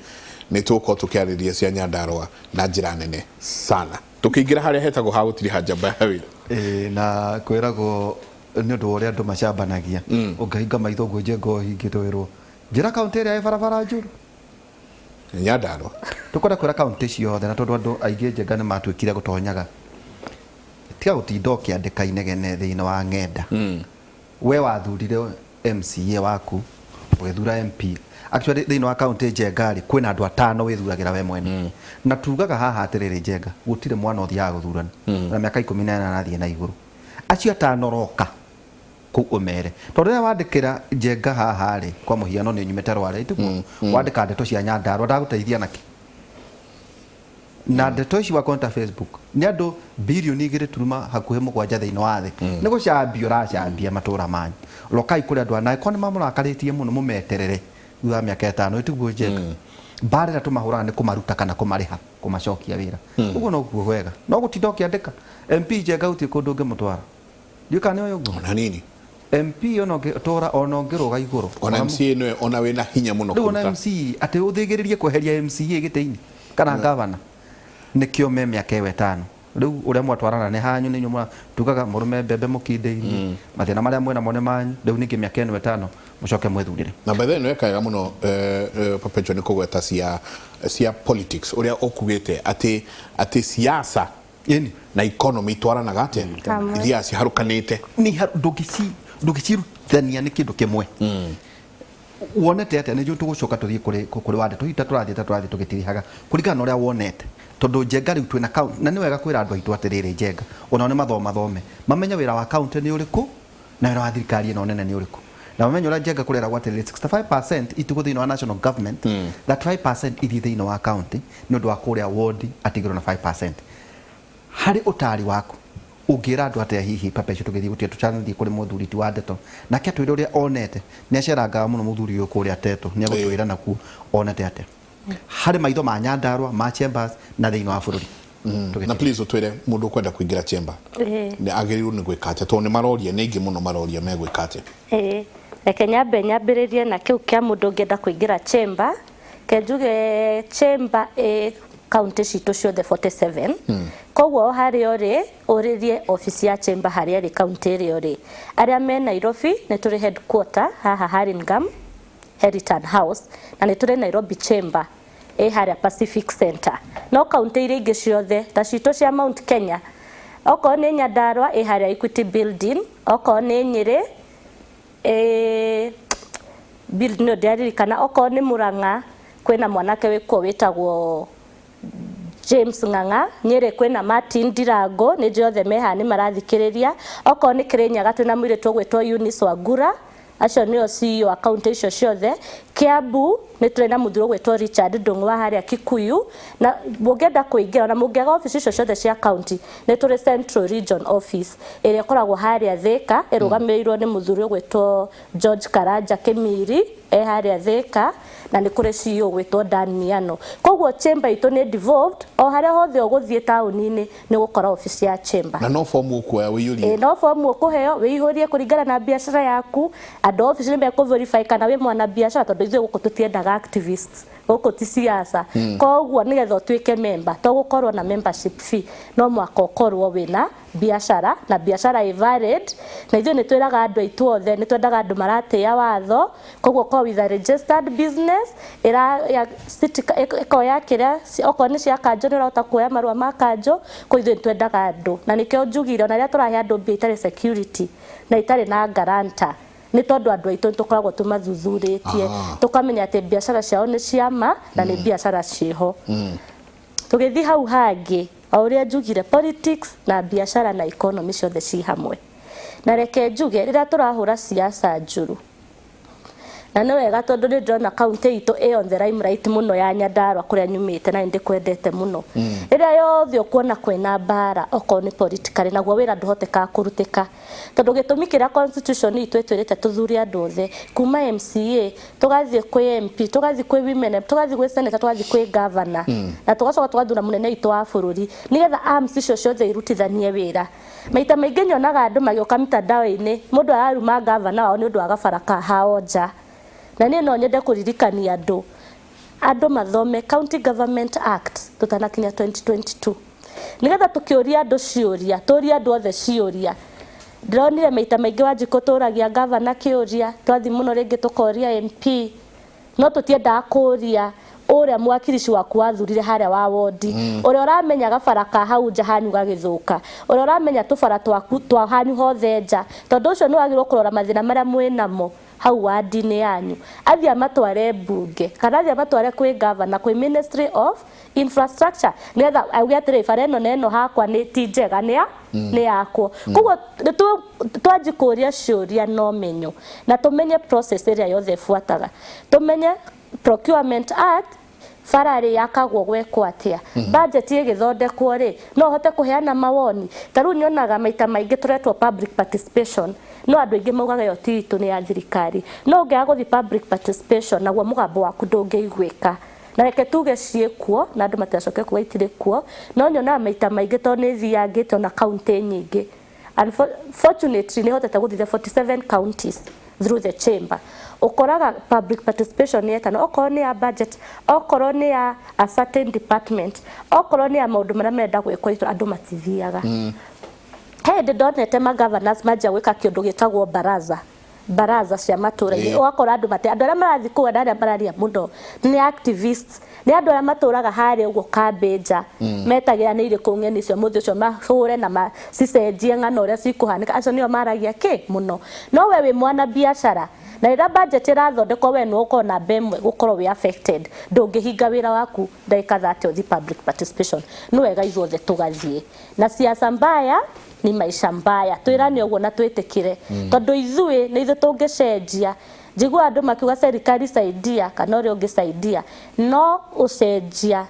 A: Nĩ tũgũkorwo tũkĩarĩrĩria cia Nyandarua na njĩra nene sana. Tũkĩingĩra harĩa hetagwo ha gũtiriha njamba ya wĩra.
B: Ĩĩ na kwĩragwo nĩ ũndũ wa ũrĩa andũ macambanagia. Ũngĩhinga maitho ũguo Njenga ũhingĩte wĩrwo njĩra kaũntĩ ĩrĩa ĩ barabara njũru.
A: Nyandarua.
B: Tũkwenda kwĩra kaunti ciothe, na tondũ andũ aingĩ, Njenga, nĩ matuĩkire gũtonyaga, tiga gũtinda ũkĩandĩka inegene thĩinĩ wa ng'enda. We wathurire MCA waku, ũgĩthura MP. Actually, thĩinĩ wa kaunti, Njenga rĩ, kwĩna andũ atano wĩthuragĩra we mwene. Na tugaga haha atĩrĩrĩ, Njenga, gũtirĩ mwana ũthiaga gũthurana na mĩaka 18 athiĩ na igũrũ. Acio atano roka kũu ũmere, tondũ rĩrĩa wandĩkĩra Njenga haha rĩ, kwa mũhiano nĩ nyumĩte Rware, itiguo wandĩka ndeto cia Nyandarua, ndagũteithia nakĩ? Na ndeto ici wakonta Facebook nĩ andũ birioni igĩrĩ turuma hakuhĩ mũgwanja thĩinĩ wa thĩ. Nĩ gũcambia ũracambia matũra manyu. Rokai kũrĩ andũ aya, na nĩ mamũrakarĩtie mũno, mũmeterere thutha wa mĩaka 5, ĩtiguo, Njenga? Mbara ĩrĩa tũmahũraga nĩ kũmaruta kana kũmarĩha, kũmacokia wĩra. Ũguo noguo wega, no gũtinda ũkĩandĩka MP, Njenga, gũtirĩ kũndũ ũngĩmũtwara. Ndiũĩ kana nĩ ũĩ ũguo.
A: Ona nini.
B: MP ona ũngĩtũra, ona ũngĩrũga igũrũ.
A: Ona MCA nĩwe ona wĩna hinya mũno
B: Rĩu ona
A: kũruta.
B: MCA, atĩ ũthĩgĩrĩrie kweheria MCA gĩtĩ-inĩ kana gavana, nĩkĩo me mĩaka ĩyo 5. Rĩu ũrĩa mwatwarana nĩ hanyu, nĩ inyuĩ tugaga mũrũme mbembe mũkindĩirie mathĩna marĩa mwĩnamo nĩ manyu. Rĩu ningĩ mĩaka ĩno 5 mũcoke mwĩthurĩre.
A: Na by the way, nĩ weka wega mũno, Perpetual, nĩ kũgweta cia politics, ũrĩa ũkugĩte atĩ siasa na economy itwaranaga atĩa?
D: Hamwe.
A: Ithiaga ciharũkanĩte.
B: Nĩ ndũngĩcirutithania, nĩ kĩndũ kĩmwe. Wonete atĩa? Nĩ njũĩ tũgũcoka tũthiĩ kũrĩ wa ndeto hihi ta tũrathiĩ tũgĩtirihaga kũringana na ũrĩa wonete, tondũ, Njenga, rĩu twĩna kaunti, na nĩ wega kwĩra andũ aitũ atĩrĩrĩ, Njenga, onao nĩ mathomathome mamenye wĩra wa kaunti nĩ ũrĩkũ na wĩra wa thirikari ĩno nene nĩ ũrĩkũ, na mamenye ũrĩa, Njenga, kũreragwo atĩrĩrĩ, 65% itigwo thĩinĩ wa national government, 35% ithiĩ thĩinĩ wa county, nĩ ũndũ wa kũrĩa ward atigĩrwo na 5%. Harĩ ũtari waku, ũngĩra andũ atĩa hihi, Perpetual, tũgĩthiĩ gũtia tũcanathiĩ kũrĩ mũthuri ti wa ndeto, nake atwĩre ũrĩa onete? Nĩ acerangaga mũno mũthuri ũyũ kũrĩa Teto, nĩ egũtwĩra nakuo onete atĩa harĩ maitho ma Nyandarua, ma chambers na thĩinĩ wa bũrũri.
A: Na please ũtwĩre, mũndũ ũkwenda kũingĩra chamber nĩ agĩrĩirwo nĩ gwĩka atĩa? Tondũ nĩ maroria, nĩ aingĩ mũno maroria megwĩka atĩa.
D: Ĩĩ, reke nyambe nyambĩrĩrie na kĩu kĩa mũndũ ũngĩenda kũingĩra chamber. Ke njuge chamber ĩ kaunti citũ ciothe 47. Koguo o harĩa ũrĩ, ũrĩrie obici ya chamber harĩa ĩrĩ kaunti ĩrĩa ũrĩ. Arĩa me Nairobi, nĩ tũrĩ headquarter haha Hurlingham Heritage House, na nĩ tũrĩ Nairobi chamber ĩ harĩa Pacific Center. No kaunti iria ingĩ ciothe ta citũ cia Mount Kenya, okorwo nĩ Nyandarua ĩ harĩa Equity Building, okorwo nĩ Nyĩrĩ ĩ building ĩyo ndiaririkana, okorwo nĩ Murang'a kwĩna mwanake wĩkuo wĩtagwo James Ng'ang'a, Nyĩrĩ kwĩna Martin Ndirango, nĩ njũĩ othe me haha nĩ marathikĩrĩria. Okorwo nĩ Kĩrĩnyaga twĩna mũirĩtu ũgwĩtwo Eunice Wangura, acio nĩo CEO a kaunti icio ciothe. Kiambu nĩ tũrĩ na mũthuri ũgwĩtwo Richard Ndung'u wa harĩa Kikuyu. Na mũngĩenda kũingĩra na mũngĩaga obici icio ciothe cia kaunti, nĩ tũrĩ Central Region Office ĩrĩa ĩkoragwo harĩa Thika, ĩrũgamĩrĩirwo nĩ mũthuri ũgwĩtwo George Karanja Kĩmiri, e harĩa Thika, na nĩ kũrĩ CEO ũgwĩtwo Dan Miano. Koguo chamber itũ nĩ devolved, o harĩa hothe ũgũthiĩ taũni-inĩ nĩ ũgũkora obici ya chamber.
A: Na no fomu ũkuoya ũiyũrie?
D: Ĩ, no fomu ũkũheo wĩihũrie kũringana na biacara yaku. Andũ a obici nĩ mekũ verify kana wĩ mwana biacara, tondũ ithuĩ gũkũ tũtiendaga activists, gũkũ ti siasa. Koguo nĩgetha ũtuĩke member, to gũkorwo na membership fee, no mũhaka ũkorwo wĩna biacara na biacara ĩ valid. Na ithuĩ nĩ twĩraga andũ aitũ othe, nĩ twendaga andũ maratĩĩa watho. Koguo ũkorwo with a registered business ĩra ya city, ĩkorwo ya kĩrĩa, okorwo nĩ cia kanjũ, nĩ ũrahota kuoya marũa ma kanjũ. Koguo ithuĩ nĩ twendaga andũ, na nĩkĩo njugire ona rĩrĩa tũrahe andũ mbia itarĩ security na itarĩ na guarantor, nĩ tondũ andũ aitũ nĩ tũkoragwo tũmathuthurĩtie, tũkamenya atĩ biacara ciao nĩ cia ma na nĩ biacara ciĩho. Tũgĩthiĩ hau hangĩ, o ũrĩa njugire, politics na biacara na economy ciothe ci hamwe. Na reke njuge, rĩrĩa tũrahũra siasa njũru, na nĩ wega tondũ nĩ ndĩrona kaunti itũ ĩ on the limelight mũno, ya Nyandarua kũrĩa nyumĩte, na nĩ ndĩkwendete mũno. Rĩrĩa yothe ũkuona kwĩna mbara, okorwo nĩ politically, naguo wĩra ndũhotekaga kũrutĩka, tondũ gĩtũmi kĩrĩa constitution itũ ĩtwĩrĩte tũthure andũ othe kuma MCA, tũgathiĩ kwĩ MP, tũgathiĩ kwĩ women rep, tũgathiĩ gwĩ senator, tũgathiĩ kwĩ governor, na tũgacoka tũgathura mũnene witũ wa bũrũri, nĩgetha arms icio ciothe irutithanie wĩra. Maita maingĩ nyonaga andũ magĩũka mitandao-inĩ, mũndũ araruma gavana wao nĩ ũndũ wa gabara ka hao nja. Na niĩ no nyende kũririkania andũ mathome County Government Act tũtanakinya 2022, nĩgetha tũkĩũria andũ ciũria, tũrie andũ othe ciũria. Ndĩronire maita maingĩ, Wanjikũ, tũragia gavana kĩũria, twathiĩ mũno rĩngĩ tũkoria MP, no tũtiendaga kũria Ũrĩa mwakirici waku wathurire harĩa wa wondi, ũrĩa ũramenya gabara ka hau nja hanyu gagĩthũka, ũrĩa ũramenya tũbara twaku twa hanyu hothe nja, tondũ ũcio nĩ wagĩrĩirwo kũrora mathĩna marĩa mwĩnamo hau wandi-inĩ yanyu, athiĩ amatware mbunge kana athiĩ amatware kwĩ gavana, kwĩ Ministry of Infrastructure, nĩgetha auge atĩrĩ, bara ĩno na ĩno hakwa nĩ ti njega, nĩ ya nĩ yakwo. Koguo twanji kũria ciũria na ũmenyo na tũmenye process ĩrĩa yothe ĩbuataga, tũmenye Procurement Act, bara rĩ yakagwo gwekwo atĩa, budget ĩgĩthondekwo rĩ, no ũhote kũheana mawoni. Ta rĩu nyonaga maita maingĩ tũretwo public participation, no andũ aingĩ maugaga ĩyo ti itũ, nĩ ya thirikari. No ũngĩaga gũthiĩ public participation, naguo mũgambo waku ndũngĩiguĩka. Na reke tuge ciĩkuo na andũ matigacoke kuga itirĩ kuo, no nyonaga maita maingĩ tondũ nĩ thiangĩte ona kaunti nyingĩ. Unfortunately, nĩ hotete gũthiĩ the 47 counties through the chamber. Ũkoraga public participation yetano, okorwo nĩ ya budget, okorwo nĩ ya a certain department, okorwo nĩ ya maũndũ marĩa marenda gwĩkwo itũ, andũ matithiaga. He hĩndĩ ndonete ma governors manjia gwĩka kĩũndũ gĩtagwo baraza, baraza cia matũra-inĩ. Ũgakora andũ mate, andũ arĩa marathiĩ kũu na arĩa mararia mũno nĩ activists, nĩ andũ arĩa matũraga harĩa ũguo kambĩ nja, metagĩra nĩ irĩkũ ng'eni icio mũthĩ ũcio mahũre na macicenjie ng'ano ũrĩa cikũhanĩka. Acio nĩo maragia kĩ mũno. No we wĩ mwana biacara, na rĩrĩa budget ĩrathondekwo, we nĩ ũkorwo namba ĩmwe gũkorwo wĩ affected. Ndũngĩhinga wĩra waku ndagĩka 30 ũthiĩ public participation. Nĩ wega ithuothe tũgathiĩ. Na siasa mbaya ni maisha mbaya, twĩrane ũguo na twĩtĩkĩre, tondũ ithuĩ nĩ ithuĩ tũngĩcenjia. Njiguaga andũ makiuga serikali saidia kana ũrĩa ũngĩ saidia, no ũcenjia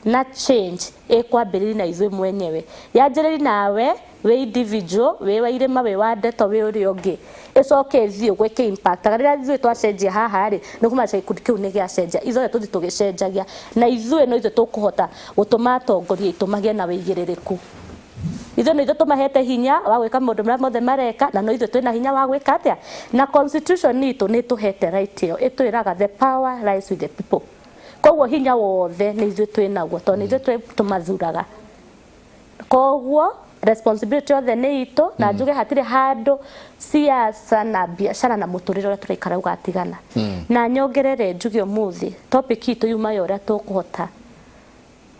D: na change ĩkwambĩrĩria na ithuĩ mwenyewe, yanjĩrĩri nawe wĩ individual, wĩ wa irĩma, wĩ wa ndeto, wĩ ũrĩa ũngĩ, ĩcoke ĩthiĩ ũguo ĩkĩ impact. Rĩrĩa ithuĩ twacenjia haha rĩ, nĩ kũmaanisha gĩkundi kĩu nĩ gĩacenjia. Ithuothe tũthiĩ tũgĩcenjagia, na ithuĩ no ithuĩ tũkũhota gũtũma atongoria aitũ magĩe na wĩigĩrĩrĩku. Ithuĩ no ithuĩ tũmahete hinya wa gwĩka maũndũ marĩa mothe mareka, na no ithuĩ twĩna hinya wa gwĩka atĩa. Na constitution itũ nĩ ĩtũhete right ĩyo, ĩtwĩraga the power lies with the people. Koguo hinya wothe nĩ ithuĩ twĩnaguo, tondũ nĩ ithuĩ tũmathuraga. Koguo responsibility yothe nĩ itũ. Na njuge hatirĩ handũ siasa na biacara na mũtũrĩre ũrĩa tũraikara ũgatigana. Na nyongerere njuge ũmũthĩ topic itũ yuma ya ũrĩa tũkũhota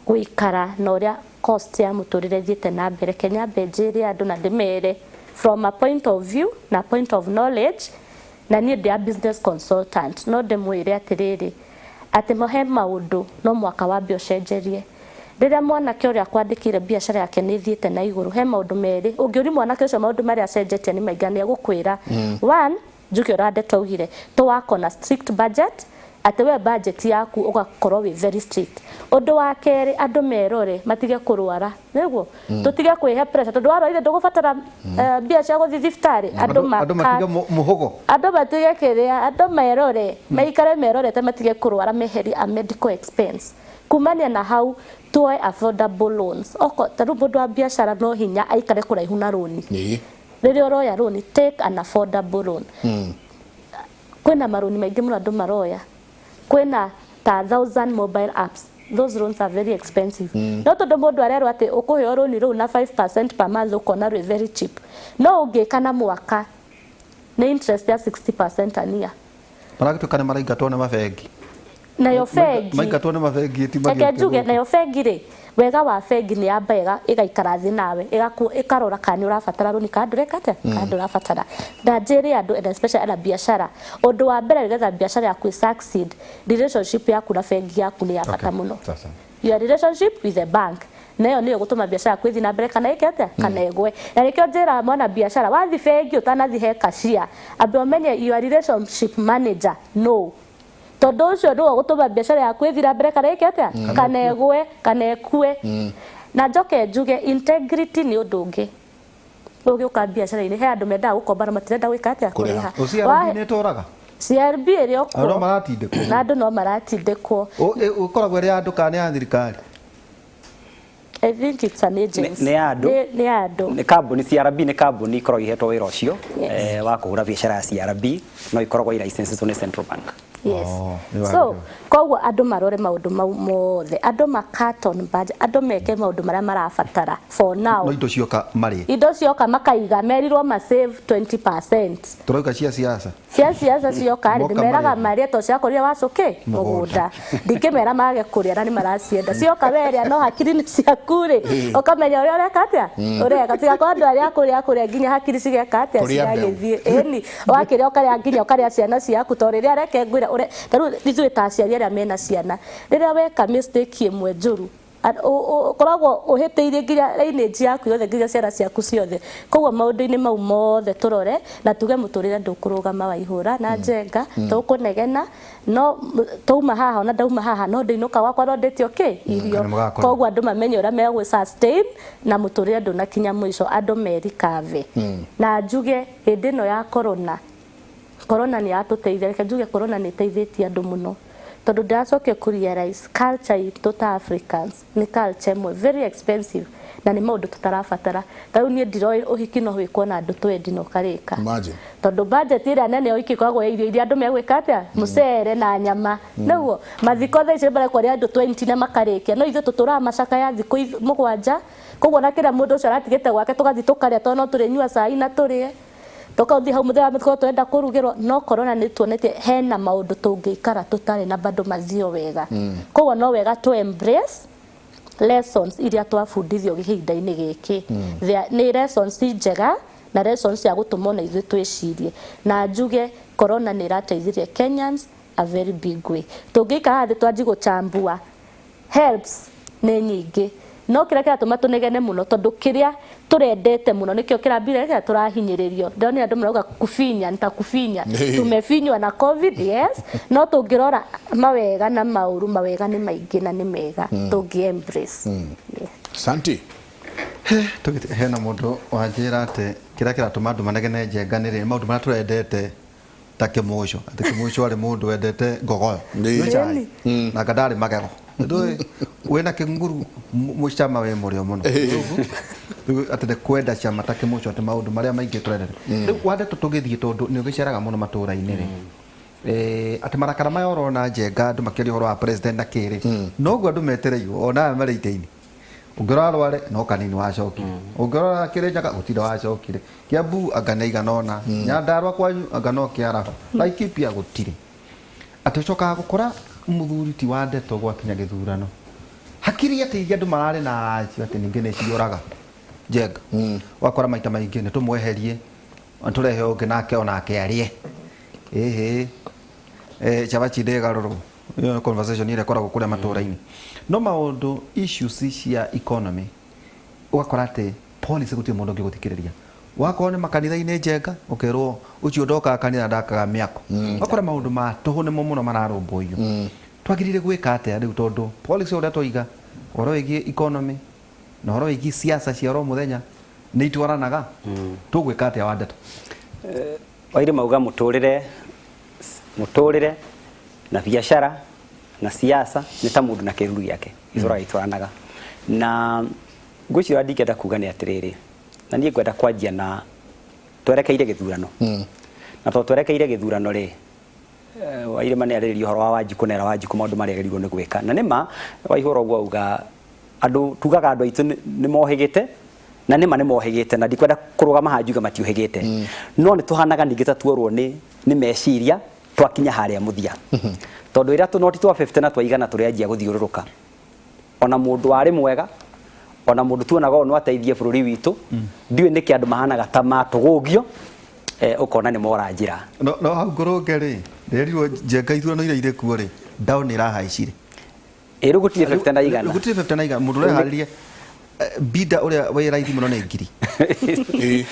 D: gũikara na ũrĩa cost ya mũtũrĩre ĩthiĩte na mbere. Kenya nyambe njĩre andũ na ndĩmere from a point of view na point of knowledge, na niĩ ndĩ a business consultant, no ndĩmwĩre atĩrĩrĩ, atĩ he maũndũ no mwaka wambe ũcenjerie. Rĩrĩa mwanake ũrĩa akwandĩkire biacara yake nĩ ĩthiĩte na igũrũ, he maũndũ merĩ ũngĩũria mwanake ũcio maũndũ marĩa acenjetie nĩ maingĩ, nĩ egũkwĩra. One, njuge ũrĩa ndeto augire, to work on a strict budget, atĩ we budget yaku ũgakorwo wĩ very strict. Ũndũ wa kerĩ, andũ merore matige kũrwara, nĩguo tũtige kwĩhe pressure, tondũ warwarire ndũgũbatara mbia cia gũthiĩ thibitarĩ. Andũ
B: andũ matige mũhũgo.
D: Andũ matige kĩrĩa, andũ merore, maikare merorete, matige kũrwara, meherie a medical expense. Kumania na hau, tuoe affordable loans. Oko ta rĩu mũndũ wa biacara no hinya aikare kũraihu na rũni. Rĩrĩa ũroya rũni, take an affordable loan. Kwĩna marũni maingĩ mũno andũ maroya, kwĩna ta 1000 mobile apps. Those loans are very expensive. No tondũ mũndũ arerwo atĩ ũkũheo rũni rũu na 5% per month, ũkona rwĩ very cheap, no ũngĩka na mwaka nĩ interest ya 60% a year.
B: Maragĩtuĩka nĩ maraingatwo nĩ mabengi.
D: Nayo bengi
B: Maingatwo nĩ mabengi ti
D: reke njuge, nayo bengi rĩ, wega wa bengi nĩ yamba ĩgaikara thĩ nawe, ĩkarora kana nĩ ũrabatara rũni kana ndũreka atĩa, kana ndũrabatara. Na njĩre andũ, and especially ana biacara, ũndũ wa mbere nĩgetha biacara yaku ĩ succeed, relationship yaku na bengi yaku nĩ ya bata mũno.
B: Sasa.
D: Your relationship with the bank nayo nĩyo gũtũma biacara yaku ĩthiĩ na mbere kana ĩke atĩa, kana ĩgwe. Na nĩkĩo njĩraga mwana biacara, wathiĩ bengi, ũtanathiĩ he cashier, ambe ũmenye your relationship manager no, tondũ ũcio nĩwe ũgũtũma biacara yaku ĩthiĩ na mbere kana ĩke atĩa, kana ĩgwe kana ĩkue. Na njoke njuge integrity nĩ ũndũ ũngĩ ũgĩũka biacara-inĩ. He andũ mendaga gũkomba na matirenda gwĩka atĩa?
A: Kũrĩha.
D: Kũrĩha.
B: CRB nĩ ĩtũraga.
D: CRB ĩrĩ o
B: Andũ no
D: kuo.
B: maratindĩkwo.
D: Na andũ no maratindĩkwo.
B: Ũkoragwo ĩrĩ ya andũ kana nĩ ya thirikari?
D: I think it's an agency.
C: Nĩ ya andũ.
D: Nĩ ya andũ.
C: Nĩ kambuni, CRB nĩ kambuni ikoragwo ihetwo wĩra ũcio
D: Yes.
C: wa kũhũra biacara ya CRB, no ikoragwo i licenses nĩ Central Bank.
D: Yes.
B: Oh, nĩ
D: So
B: wagĩrĩire.
D: koguo andũ marore maũndũ mau mothe, andũ ma cut on budget, andũ meke maũndũ marĩa marabatara for now.
B: No indo cioka marĩ
D: Indo cioka makaiga, merirwo ma save 20%.
B: Tũrauga cia siasa.
D: Cia siasa cioka rĩ,
B: Moka
D: ndĩmeraga
B: marĩe.
D: marĩe to ciakorire wacũkĩ mũgũnda, ndingĩmera mage kũrĩa na nĩ maracienda. Cioka werĩa no hakiri-inĩ ciaku rĩ, ũkamenya ũrĩa ũreka atĩa, ũreka tiga kwa andũ arĩa akũrĩa kũrĩa nginya hakiri cigeka atĩa,
A: Kũrĩa mbeũ.
D: cigagĩthiĩ. Ĩni wakĩrĩa ũkarĩa nginya ũkarĩa ciana ciaku, tondũ rĩrĩa reke ngwĩre ũre ta rĩu ithuĩ ta aciari arĩa mena ciana, rĩrĩa weka mistake ĩmwe njũru, ũkoragwo ũhĩtĩirie nginya lineage yaku yothe, nginya ciana ciaku ciothe. Koguo maũndũ-inĩ mau mothe tũrore na tuge mũtũrĩre ndũkũrũgama waihũra na njenga, tũkũnegena no twauma haha, ona ndauma haha no ndĩinũka gwakwa no ndĩtio kĩ irio.
B: Kana mũgakora.
D: Koguo andũ mamenye ũrĩa megũ sustain na mũtũrĩre ndũnakinya mũico, andũ merikave. Na njuge hĩndĩ ĩno ya corona, corona nĩ yatũteithia, reke njuge corona nĩ ĩteithĩtie andũ mũno, tondũ ndĩracokia kũ realize culture itũ ta Africans nĩ culture ĩmwe very expensive na nĩ maũndũ tũtarabatara. Ta rĩu niĩ ndiroĩ ũhiki no wĩkwo na andũ twendi na ũkarĩka.
A: Imagine.
D: Tondũ budget ĩrĩa nene ya ũhiki ĩkoragwo ya irio iria andũ megwĩka atĩa, mũcere na nyama. Nĩguo mathiko thaa ici marekwo rĩa andũ 20 na makarĩkia, no ithuĩ tũtũraga macakaya thikũ 7, koguo na kĩrĩa mũndũ ũcio aratigĩte gwake tũgathiĩ tũkarĩa, tondũ no tũrĩnyua cai na tũrĩe tũkathiĩ hau mũthenya wa mathiko tũrenda kũrugĩrwo. No corona nĩ tuonetie hena maũndũ tũngĩikara tũtarĩ na bado mathio wega. Koguo no wega tũ embrace lessons iria twabundithio ihinda-inĩ gĩkĩ. Nĩ lessons njega na lessons cia gũtũma ona ithuĩ twĩcirie. Na njuge corona nĩ ĩrateithirie Kenyans a very big way. Tũngĩikara thĩ twanji gũchambua helps nĩ nyingĩ, no kĩrĩa kĩratũma tũnegene mũno tondũ kĩrĩa tũrendete mũno nĩkĩo kĩrambire kĩrĩa tũrahinyĩrĩrio. Ndĩronire andũ marauga kubinya nĩ ta kubinya, tumebinywa na COVID, yes. No tũngĩrora mawega na maũru, mawega nĩ maingĩ na nĩ mega tũngĩ embrace. Yeah.
A: Santi.
B: Tũgĩte hena mũndũ wanjĩra atĩ kĩrĩa kĩratũma andũ manegene njenga nĩ rĩrĩ maũndũ marĩa tũrendete ta kĩmũco, atĩ kĩmũco arĩ mũndũ wendete ngogoyo.
A: Nĩ.
B: Nĩ chai na anga ndarĩ magego. Ndũĩ wĩna kĩnguru mũcama wĩ mũrĩo mũno. Rĩu atĩ nĩ kwenda cama ta kĩmũco, atĩ maũndũ marĩa maingĩ tũrendete. Rĩu wandetwo tũgĩthiĩ tondũ nĩ ũgĩceraga mũno matũra-inĩ rĩ, atĩ marakara maya ũrona njenga andũ makĩaria ũhoro wa president na kĩrĩ, noguo andũ metereirwo ona aya marĩ itĩ-inĩ. Ũngĩrora Rware no kanini wacokire, ũngĩrora Kĩrĩnyaga gũtirĩ wacokire, Kiambu anga nĩ igana ũna, Nyandarua kwanyu anga no Kĩaraho, Laikipia gũtirĩ. Atĩ ũcokaga gũkora mũthuri ti wa ndeto gwakinya gĩthurano, hakiri atĩ iria andũ mararĩ nacio atĩ ningĩ nĩ ciũraga njenga. Wakora maita maingĩ nĩ tũmweherie tũrehe ũngĩ nake onake arĩe ĩhĩ cabaci ndĩgarũrwo. Ĩyo nĩ conversation ĩrĩa ĩkoragwo kũrĩa matũra-inĩ. No maũndũ issues cia economy ũgakora atĩ policy gũtirĩ mũndũ ũngĩgũthikĩrĩria. Wakorwo nĩ makanitha-inĩ njenga ũkerwo ũcio ndokaga kanitha ndakaga mĩako. Ũgakora maũndũ ma tũhũ nĩmo mũno mararũmbũiyo. Twagĩrĩire gwĩka atĩa rĩu tondũ policy ũrĩa tũiga ũhoro wĩgiĩ economy na ũhoro wĩgiĩ siasa cia oro mũthenya nĩ itwaranaga, tũgwĩka atĩa wa ndeto?
C: Wairĩ mauga mũtũrĩre na biacara na siasa nĩ ta mũndũ na kĩruru gĩake, itũraga itwaranaga. Na ngwĩciria ndingĩenda kuga nĩ atĩrĩrĩ, na niĩ ngwenda kwanjia na twerekeire gĩthurano. Na tondũ twerekeire gĩthurano rĩ, Wairĩma nĩ arĩrĩria ũhoro wa Wanjikũ na era Wanjikũ maũndũ marĩa agĩrĩirwo nĩ gwĩka. Na nĩma Waihũra ũguo auga andũ tugaga andũ aitũ nĩ mohĩgĩte, na nĩma nĩ mohĩgĩte, na ndikwenda kũrũgama haha njuge matiũhĩgĩte. No nĩ tũhanaga ningĩ ta tuorwo nĩ meciria twakinya harĩa mũthia. Tondũ ĩrĩa tũnoti twa 50 na twa igana tũrĩanjia gũthiũrũrũka, ona mũndũ warĩ mwega, ona mũndũ tuonaga ũyũ no ateithie bũrũri witũ, ndiũĩ nĩkĩ andũ mahanaga ta matũgũgio, ũkona nĩ mora njĩra.
B: No hau ngũrũnge rĩ, ndĩrerirwo njenga ithurano iria irĩ kuo rĩ, down ĩrahaicire.
C: Ĩ rĩu gũtirĩ 50 na igana.
B: Gũtirĩ 50 na igana, mũndũ ũreharĩria bida ũrĩa wĩ raithi mũno nĩ ngiri.
A: Ĩ,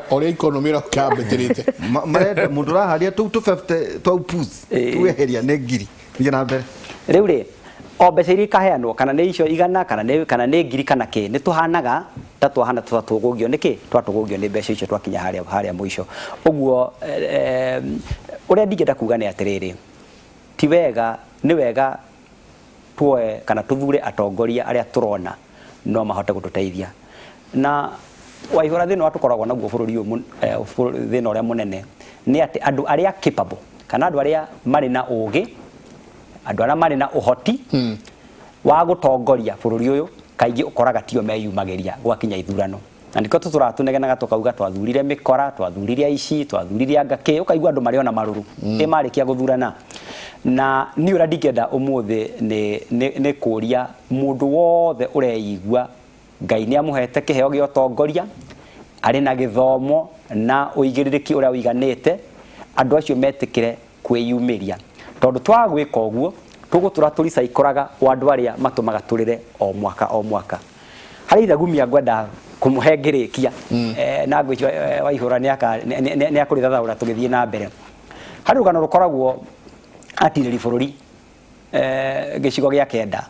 A: ũrĩa economy ĩrakĩambĩtĩrĩte.
B: Marenda mũndũ ũraharĩria tũu tũ 50 twa upuzi, tweheria nĩ ngiri. Thiĩ na mbere.
C: Rĩu rĩ, o mbeca iria ikaheanwo kana nĩ icio igana kana nĩ ngiri kana kĩ, nĩ tũhanaga ta twahana twatũgũgio nĩ kĩ, twatũgũgio nĩ mbeca icio twakinya harĩa mũico. Ũguo ũrĩa ndingĩenda kuga nĩ atĩrĩrĩ, ti wega, nĩ wega tuoe kana tuthure atongoria arĩa tũrona no mahote gũtũteithia. Na Waihũra thĩna ũrĩa tũkoragwo naguo bũrũri ũyũ thĩna ũrĩa mũnene nĩ atĩ andũ arĩa capable Kana andũ arĩa marĩ na ũgĩ, andũ arĩa marĩ na ũhoti wa gũtongoria bũrũri ũyũ, kaingĩ ũkoraga tio meyumagĩria gwakinya ithurano. Na nĩkĩo tũtũraga tũnegenaga tũkauga twathurire mĩkora, twathurire aici, twathurire anga kĩ, ũkaigua andũ marĩ ona marũrũ ĩ marĩkia gũthurana. Na niĩ ũrĩa ndingĩenda ũmũthĩ nĩ kũria mũndũ wothe ũreigua Ngai nĩ amũhete kĩheo gĩa ũtongoria, arĩ na gĩthomo na ũigĩrĩrĩki ũrĩa ũiganĩte, andũ acio metĩkĩre kwĩyumĩria. Tondũ twaga gwĩka ũguo, tũgũtũra tũricaikũraga o andũ arĩa matũmaga tũrĩre o mwaka o mwaka. Harĩ ithagumia ngwenda kũmũhe ngĩrĩkia, na ngwĩciria Waihũra nĩ akũrĩthathaũra tũgĩthiĩ na mbere. Harĩ rũgano rũkoragwo atirĩri bũrũri gĩcigo gĩa kenda,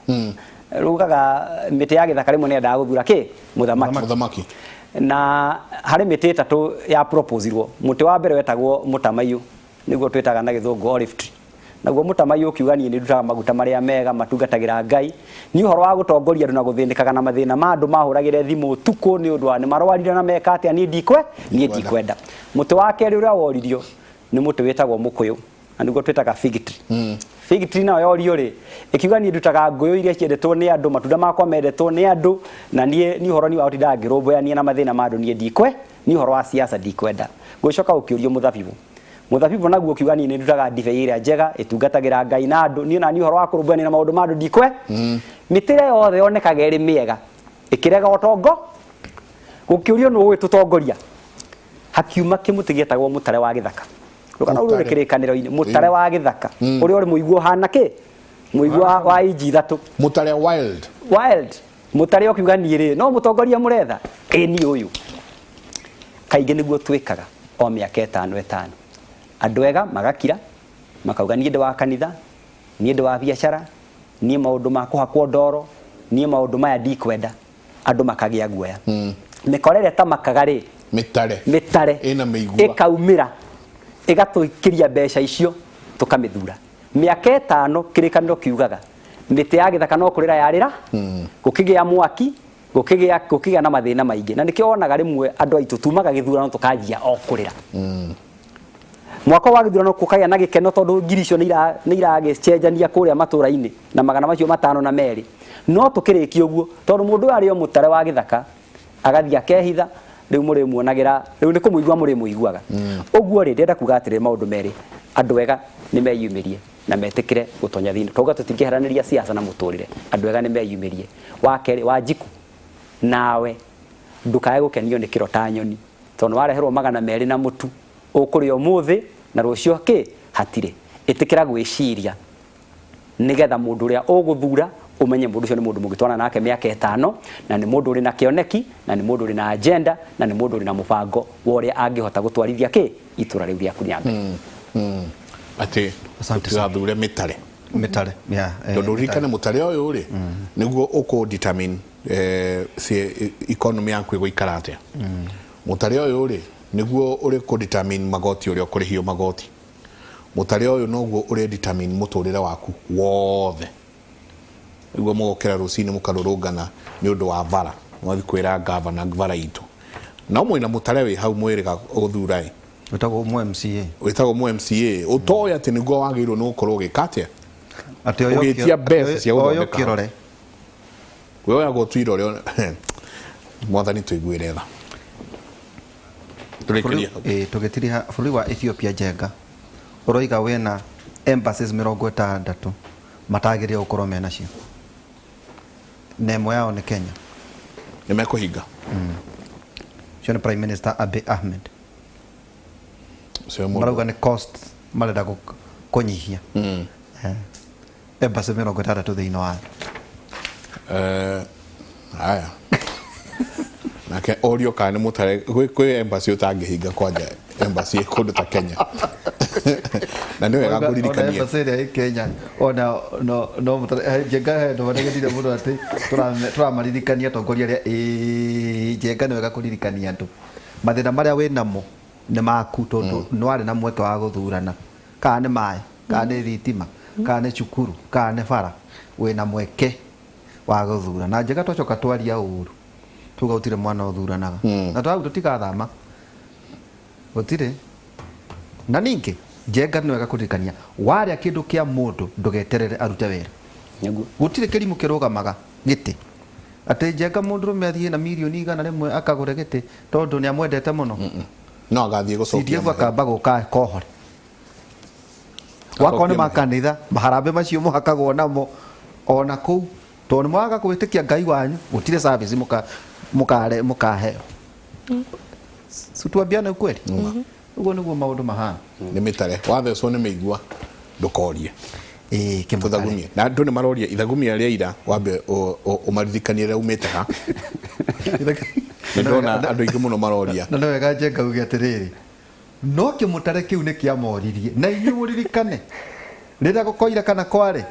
C: rugaga mĩtĩ ya gĩthaka rĩmwe nĩyendaga gũthura kĩ mũthamaki.
A: Mũthamaki.
C: Na harĩ mĩtĩ ĩtatũ ya proposirwo. Mũtĩ wa mbere wetagwo mũtamaiyũ, nĩguo twĩtaga na gĩthũngũ olive tree. Naguo mũtamaiyũ ũkiuga niĩ nĩndutaga maguta marĩa mega matungatagĩra Ngai, niĩ ũhoro wa gũtongoria andũ na gũthĩnĩkaga na mathĩna ma andũ mahũragĩre thimũ ũtukũ nĩ ũndũ wa nĩ marwarire na meka atĩa, niĩ ndikwenda. Mũtĩ wa kerĩ ũrĩa woririo nĩ mũtĩ wĩtagwo mũkũyũ, na nĩguo twĩtaga fig tree. Fig tree nayo yorio rĩ, ĩkiuga niĩ ndutaga ngũyũ iria ciendetwo nĩ andũ, matunda makwa mendetwo nĩ andũ, na niĩ niĩ ũhoro niĩ wa gũtindaga ngĩrũmbũyania na mathĩna ma andũ niĩ ndikwe, niĩ ũhoro wa siasa ndikwenda. Gũgĩcoka gũkĩũrio mũthabibũ. Mũthabibũ naguo ũkiuga niĩ nĩndutaga ndibei ĩrĩa njega ĩtungatagĩra Ngai na andũ, niĩ ona niĩ ũhoro wa kũrũmbũyania na maũndũ ma andũ ndikwe. Mĩtĩ ĩrĩa yothe yonekaga ĩrĩ mĩega ĩkĩrega ũtongo. Gũkĩũrio nũ ũĩ tũtongoria, hakiuma kĩmũtĩ gĩetagwo mũtare wa gĩthaka. Rũgano rũu rũrĩ
A: Mũtare.
C: kĩrĩkanĩro-inĩ, mũtare wa gĩthaka ũrĩa ũrĩ mũigua ũhana kĩ, mũigua wa inji ithatũ.
A: Mũtare wild.
C: Wild. Mũtare ũkiuga niĩ rĩ, no mũtongoria mũretha, ĩ niĩ ũyũ. Kaingĩ nĩguo twĩkaga o mĩaka ĩtano ĩtano. Andũ ega magakira, makauga niĩ ndĩ wa kanitha, niĩ ndĩ wa biacara, niĩ maũndũ ma kũhakwo ndoro, niĩ maũndũ maya ndikwenda. Andũ makagĩa guoya. Mĩkora ĩrĩa tamakaga rĩ,
A: Mĩtare.
C: Mĩtare
A: Ĩna mĩigua.
C: Ĩkaumĩra, ĩgatũikĩria mbeca icio, tũkamĩthura. Mĩaka ĩtano kĩrĩkanĩro kiugaga mĩtĩ ya gĩthaka no kũrĩra yarĩra, gũkĩgĩa mwaki, gũkĩgĩa na mathĩna maingĩ. Na nĩkĩo wonaga rĩmwe andũ aitũ tumaga gĩthurano tũkanjia o kũrĩra. Mwaka wa gĩthurano gũkagĩa na gĩkeno tondũ ngiri icio nĩ iragĩcenjania kũrĩa matũra-inĩ na magana macio matano na merĩ. No tũkĩrĩkia ũguo tondũ mũndũ ũyũ arĩ o mũtare wa gĩthaka agathiĩ akehitha, rĩu mũrĩmuonagĩra, rĩu nĩ kũmũigua mũrĩmũiguaga. Ũguo rĩ, ndĩrenda kuga atĩrĩrĩ maũndũ merĩ, andũ ega nĩ meyumĩrie na metĩkĩre gũtonya thĩinĩ. Twauga tũtingĩeheranĩria siasa na mũtũrĩre, andũ ega nĩ meyumĩrie. Wa kerĩ, Wanjikũ, nawe ndũkae gũkenio nĩ kĩro ta nyoni, tondũ nĩ wareherwo 200 na mũtu, ũkũrĩa ũmũthĩ na rũciũ kĩ hatirĩ. Ĩtĩkĩra gwĩciria nĩgetha mũndũ ũrĩa ũgũthura ũmenye mũndũ ũcio nĩ mũndũ mũngĩtwarana nake mĩaka ĩtano, na nĩ mũndũ ũrĩ na kĩoneki, na nĩ mũndũ ũrĩ na agenda, na nĩ mũndũ ũrĩ na mũbango wa ũrĩa angĩhota gũtwarithia kĩ itũra rĩu rĩaku rĩa mbere.
A: Atĩ
B: Asante sana.
A: tũtigathure mĩtare.
B: Mĩtare, yeah,
A: Tondũ ũririkane mũtare ũyũ rĩ, nĩguo ũkũ determine economy yaku ĩgũikara atĩa. Mũtare ũyũ rĩ, nĩguo ũrĩ kũ determine magoti ũrĩa ũkũrĩhio magoti. Mũtare ũyũ noguo ũrĩ determine mũtũrĩre waku wothe. Nĩguo mũgokĩra rũcinĩ mũkarũrũngana nĩ ũndũ wa bara. Mwathiĩ kwĩra gavana bara itũ. No mwĩna mũtare wĩ hau mwĩrĩga gũthura ĩ.
B: Wĩtagwo mũ MCA.
A: Wĩtagwo mũ MCA. Ũtoĩ atĩ nĩguo wagĩrĩirwo nĩ gũkorwo ũgĩka atĩa?
B: Atĩ oyo
A: Ũgĩtia mbeca cia
B: oyo
A: gũthondeka.
B: kĩrore.
A: We oyagwo tu irore. Mwathani tũiguĩre tha. Tũrĩkĩrie hau.
B: Tũgĩtiriha bũrũri wa Ethiopia Njenga ũroiga wĩna embassies 60 matagĩrĩire gũkorwo menacio, na ĩmwe yao nĩ Kenya.
A: Nĩ mekũhinga.
B: Ũcio nĩ Prime Minister Abiy Ahmed.
A: Ũcio nĩ mũndũ.
B: Marauga nĩ cost marenda kũnyihia. Embassy 60 thĩinĩ wa thĩ.
A: Haya. Nake orio kana nĩ mũtare kwĩ embassy ũtangĩhinga kwanja embassy ĩ kũndũ ta Kenya. Na nĩ wega
B: Ona
A: ngũririkanie.
B: embassy ĩrĩa ĩ Kenya ona no mũtare Njenga he andũ manegenire mũno atĩ tũramaririkania atongoria arĩa ĩĩ Njenga nĩ wega kũririkania andũ mathĩna marĩa wĩ namo nĩ maku tondũ nĩ warĩ na mweke wa gũthurana, kana nĩ maĩ, kana nĩ thitima, kana nĩ cukuru, kana nĩ bara, wĩna mweke wa gũthura. Na Njenga twacoka twaria ũru tuga gũtirĩ mwana ũthuranaga, na twau tũtigathama gũtirĩ. Na ningĩ Njenga, nĩ wega kũririkania, warĩa kĩndũ kĩa mũndũ ndũgeterere arute wĩra.
C: Nĩguo.
B: Gũtirĩ kĩrimũ kĩrũgamaga gĩtĩ atĩ Njenga mũndũrũme athiĩ na mirioni 100 akagũre gĩtĩ tondũ nĩ amwendete mũno.
A: No agathiĩ gũcokia.
B: CDF akamba gũka kohore wakorwo nĩ makanitha, maharambĩ macio mũhakagwo namo ona kũu, tondũ nĩ mwaga gwĩtĩkia Ngai wanyu, gũtirĩ service mũkare mũkaheo. Si tuambiane ukweli? Ũguo nĩguo maũndũ mahana.
A: Nĩ mĩtare wathecwo nĩ mĩigua, ndũkorie.
B: Ĩĩ, kĩmũtare.
A: Tũthagumie na andũ nĩ maroria ithagumia rĩa ira, wambe ũmaririkanie rĩa umĩte ha. Nĩ ndona andũ aingĩ mũno maroria.
B: Na nĩ wega Njenga uge atĩrĩrĩ, no kĩmũtare kĩu nĩ kĩamoririe, na inyuĩ mũririkane rĩrĩa gũkoira kana kware.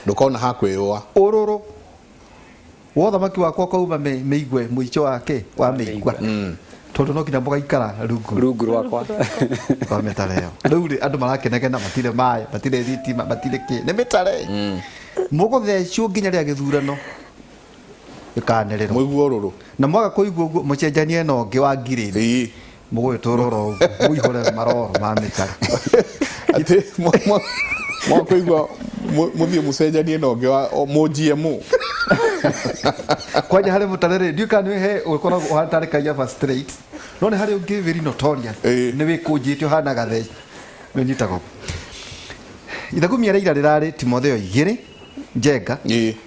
A: Ndũkona ha kwĩyũa.
B: Ũrũrũ wa ũthamaki wakwa ũkauma mĩigue mũico wake wa mĩigua, tondũ no nginya mũgaikara rungu
C: rungu rwakwa
B: rwa mĩtare ĩyo. Rĩu rĩ, andũ marakenegena, matirĩ maĩ, matirĩ thitima, matirĩ kĩ, nĩ mĩtare mũgũthecwo nginya rĩa gĩthurano gĩkanĩrĩrwo.
A: Mũigua ũrũrũ.
B: Na mwaga kũigua ũguo, mũcenjanie na ũngĩ wa ngirĩndi. Mũgũgĩtũra oro ũguo mũihũre maroro ma mĩtare.
A: Atĩ mwakũigua mũthiĩ mũcenjanie na ũngĩ wa mũ GMO.
B: Kwanja harĩ mũtare rĩ, ndiũĩ kana nĩ he ũkoragwo ũhana tarĩ Kaiafa straight, no nĩ harĩ ũngĩ very notorious. Nĩ wĩkũnjĩte ũhana gatheci nĩ ũnyitagwo. Ithagumia rĩa ira rĩrarĩ Timotheo 2, Njenga,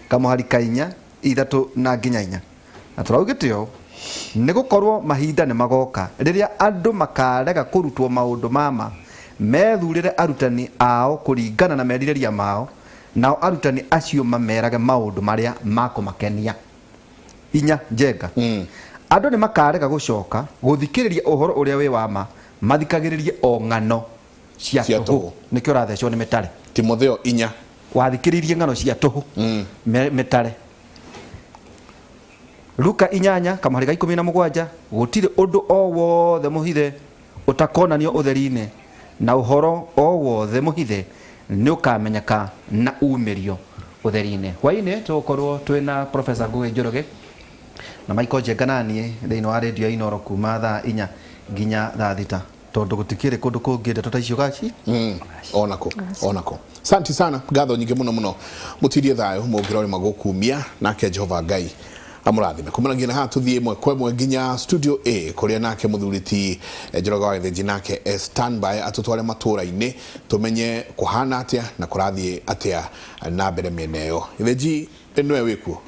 B: kamũhari ka 4, 3 na nginya 4, na tũraugĩte ũũ: nĩ gũkorwo mahinda nĩ magoka rĩrĩa andũ makarega kũrutwo maũndũ mama, methurĩre arutani ao kũringana na merirĩria mao, nao arutani acio mamerage maũndũ marĩa makũmakenia. 4, Njenga, andũ nĩ makarega gũcoka gũthikĩrĩria ũhoro ũrĩa wĩ wa ma, mathikagĩrĩrie o ng'ano cia
A: cia
B: tũhũ.
A: Tũhũ.
B: Nĩkĩo ũrathecwo nĩ mĩtare.
A: Timotheo 4.
B: Wathikĩrĩirie ng'ano cia tũhũ. Mĩtare. Luka 8 kamũhari ga 17, gũtirĩ ũndũ o wothe mũhithe ũtakonanio ũtheri-inĩ, na ũhoro o wothe mũhithe nĩ ũkamenyeka na umĩrio ũtheri-inĩ. Hwaĩ-inĩ tũgũkorwo twĩna Professor Ngũgĩ Njoroge na Michael Njenga na niĩ thĩinĩ wa radio ya Inoro kuma thaa 4 nginya thaa 6, tondũ gũtikĩrĩ kũndũ kũngĩ ndeto ta icio gaci.
A: Onako onako, santi sana, ngatho nyingĩ mũno mũno, mũtirie thayũ mũngĩrore magũkumia, nake Jehova Ngai amũrathime. Kumanagia na haha tũthiĩ ĩmwe kwa ĩmwe nginya studio A kũrĩa nake mũthuri ti Njoroge wa Gĩthĩnji nake e standby atũtware matũũra-inĩ tũmenye kũhana atĩa na kũrathiĩ atĩa na mbere mĩena ĩyo. Gĩthĩnji, nĩwe wĩkuo.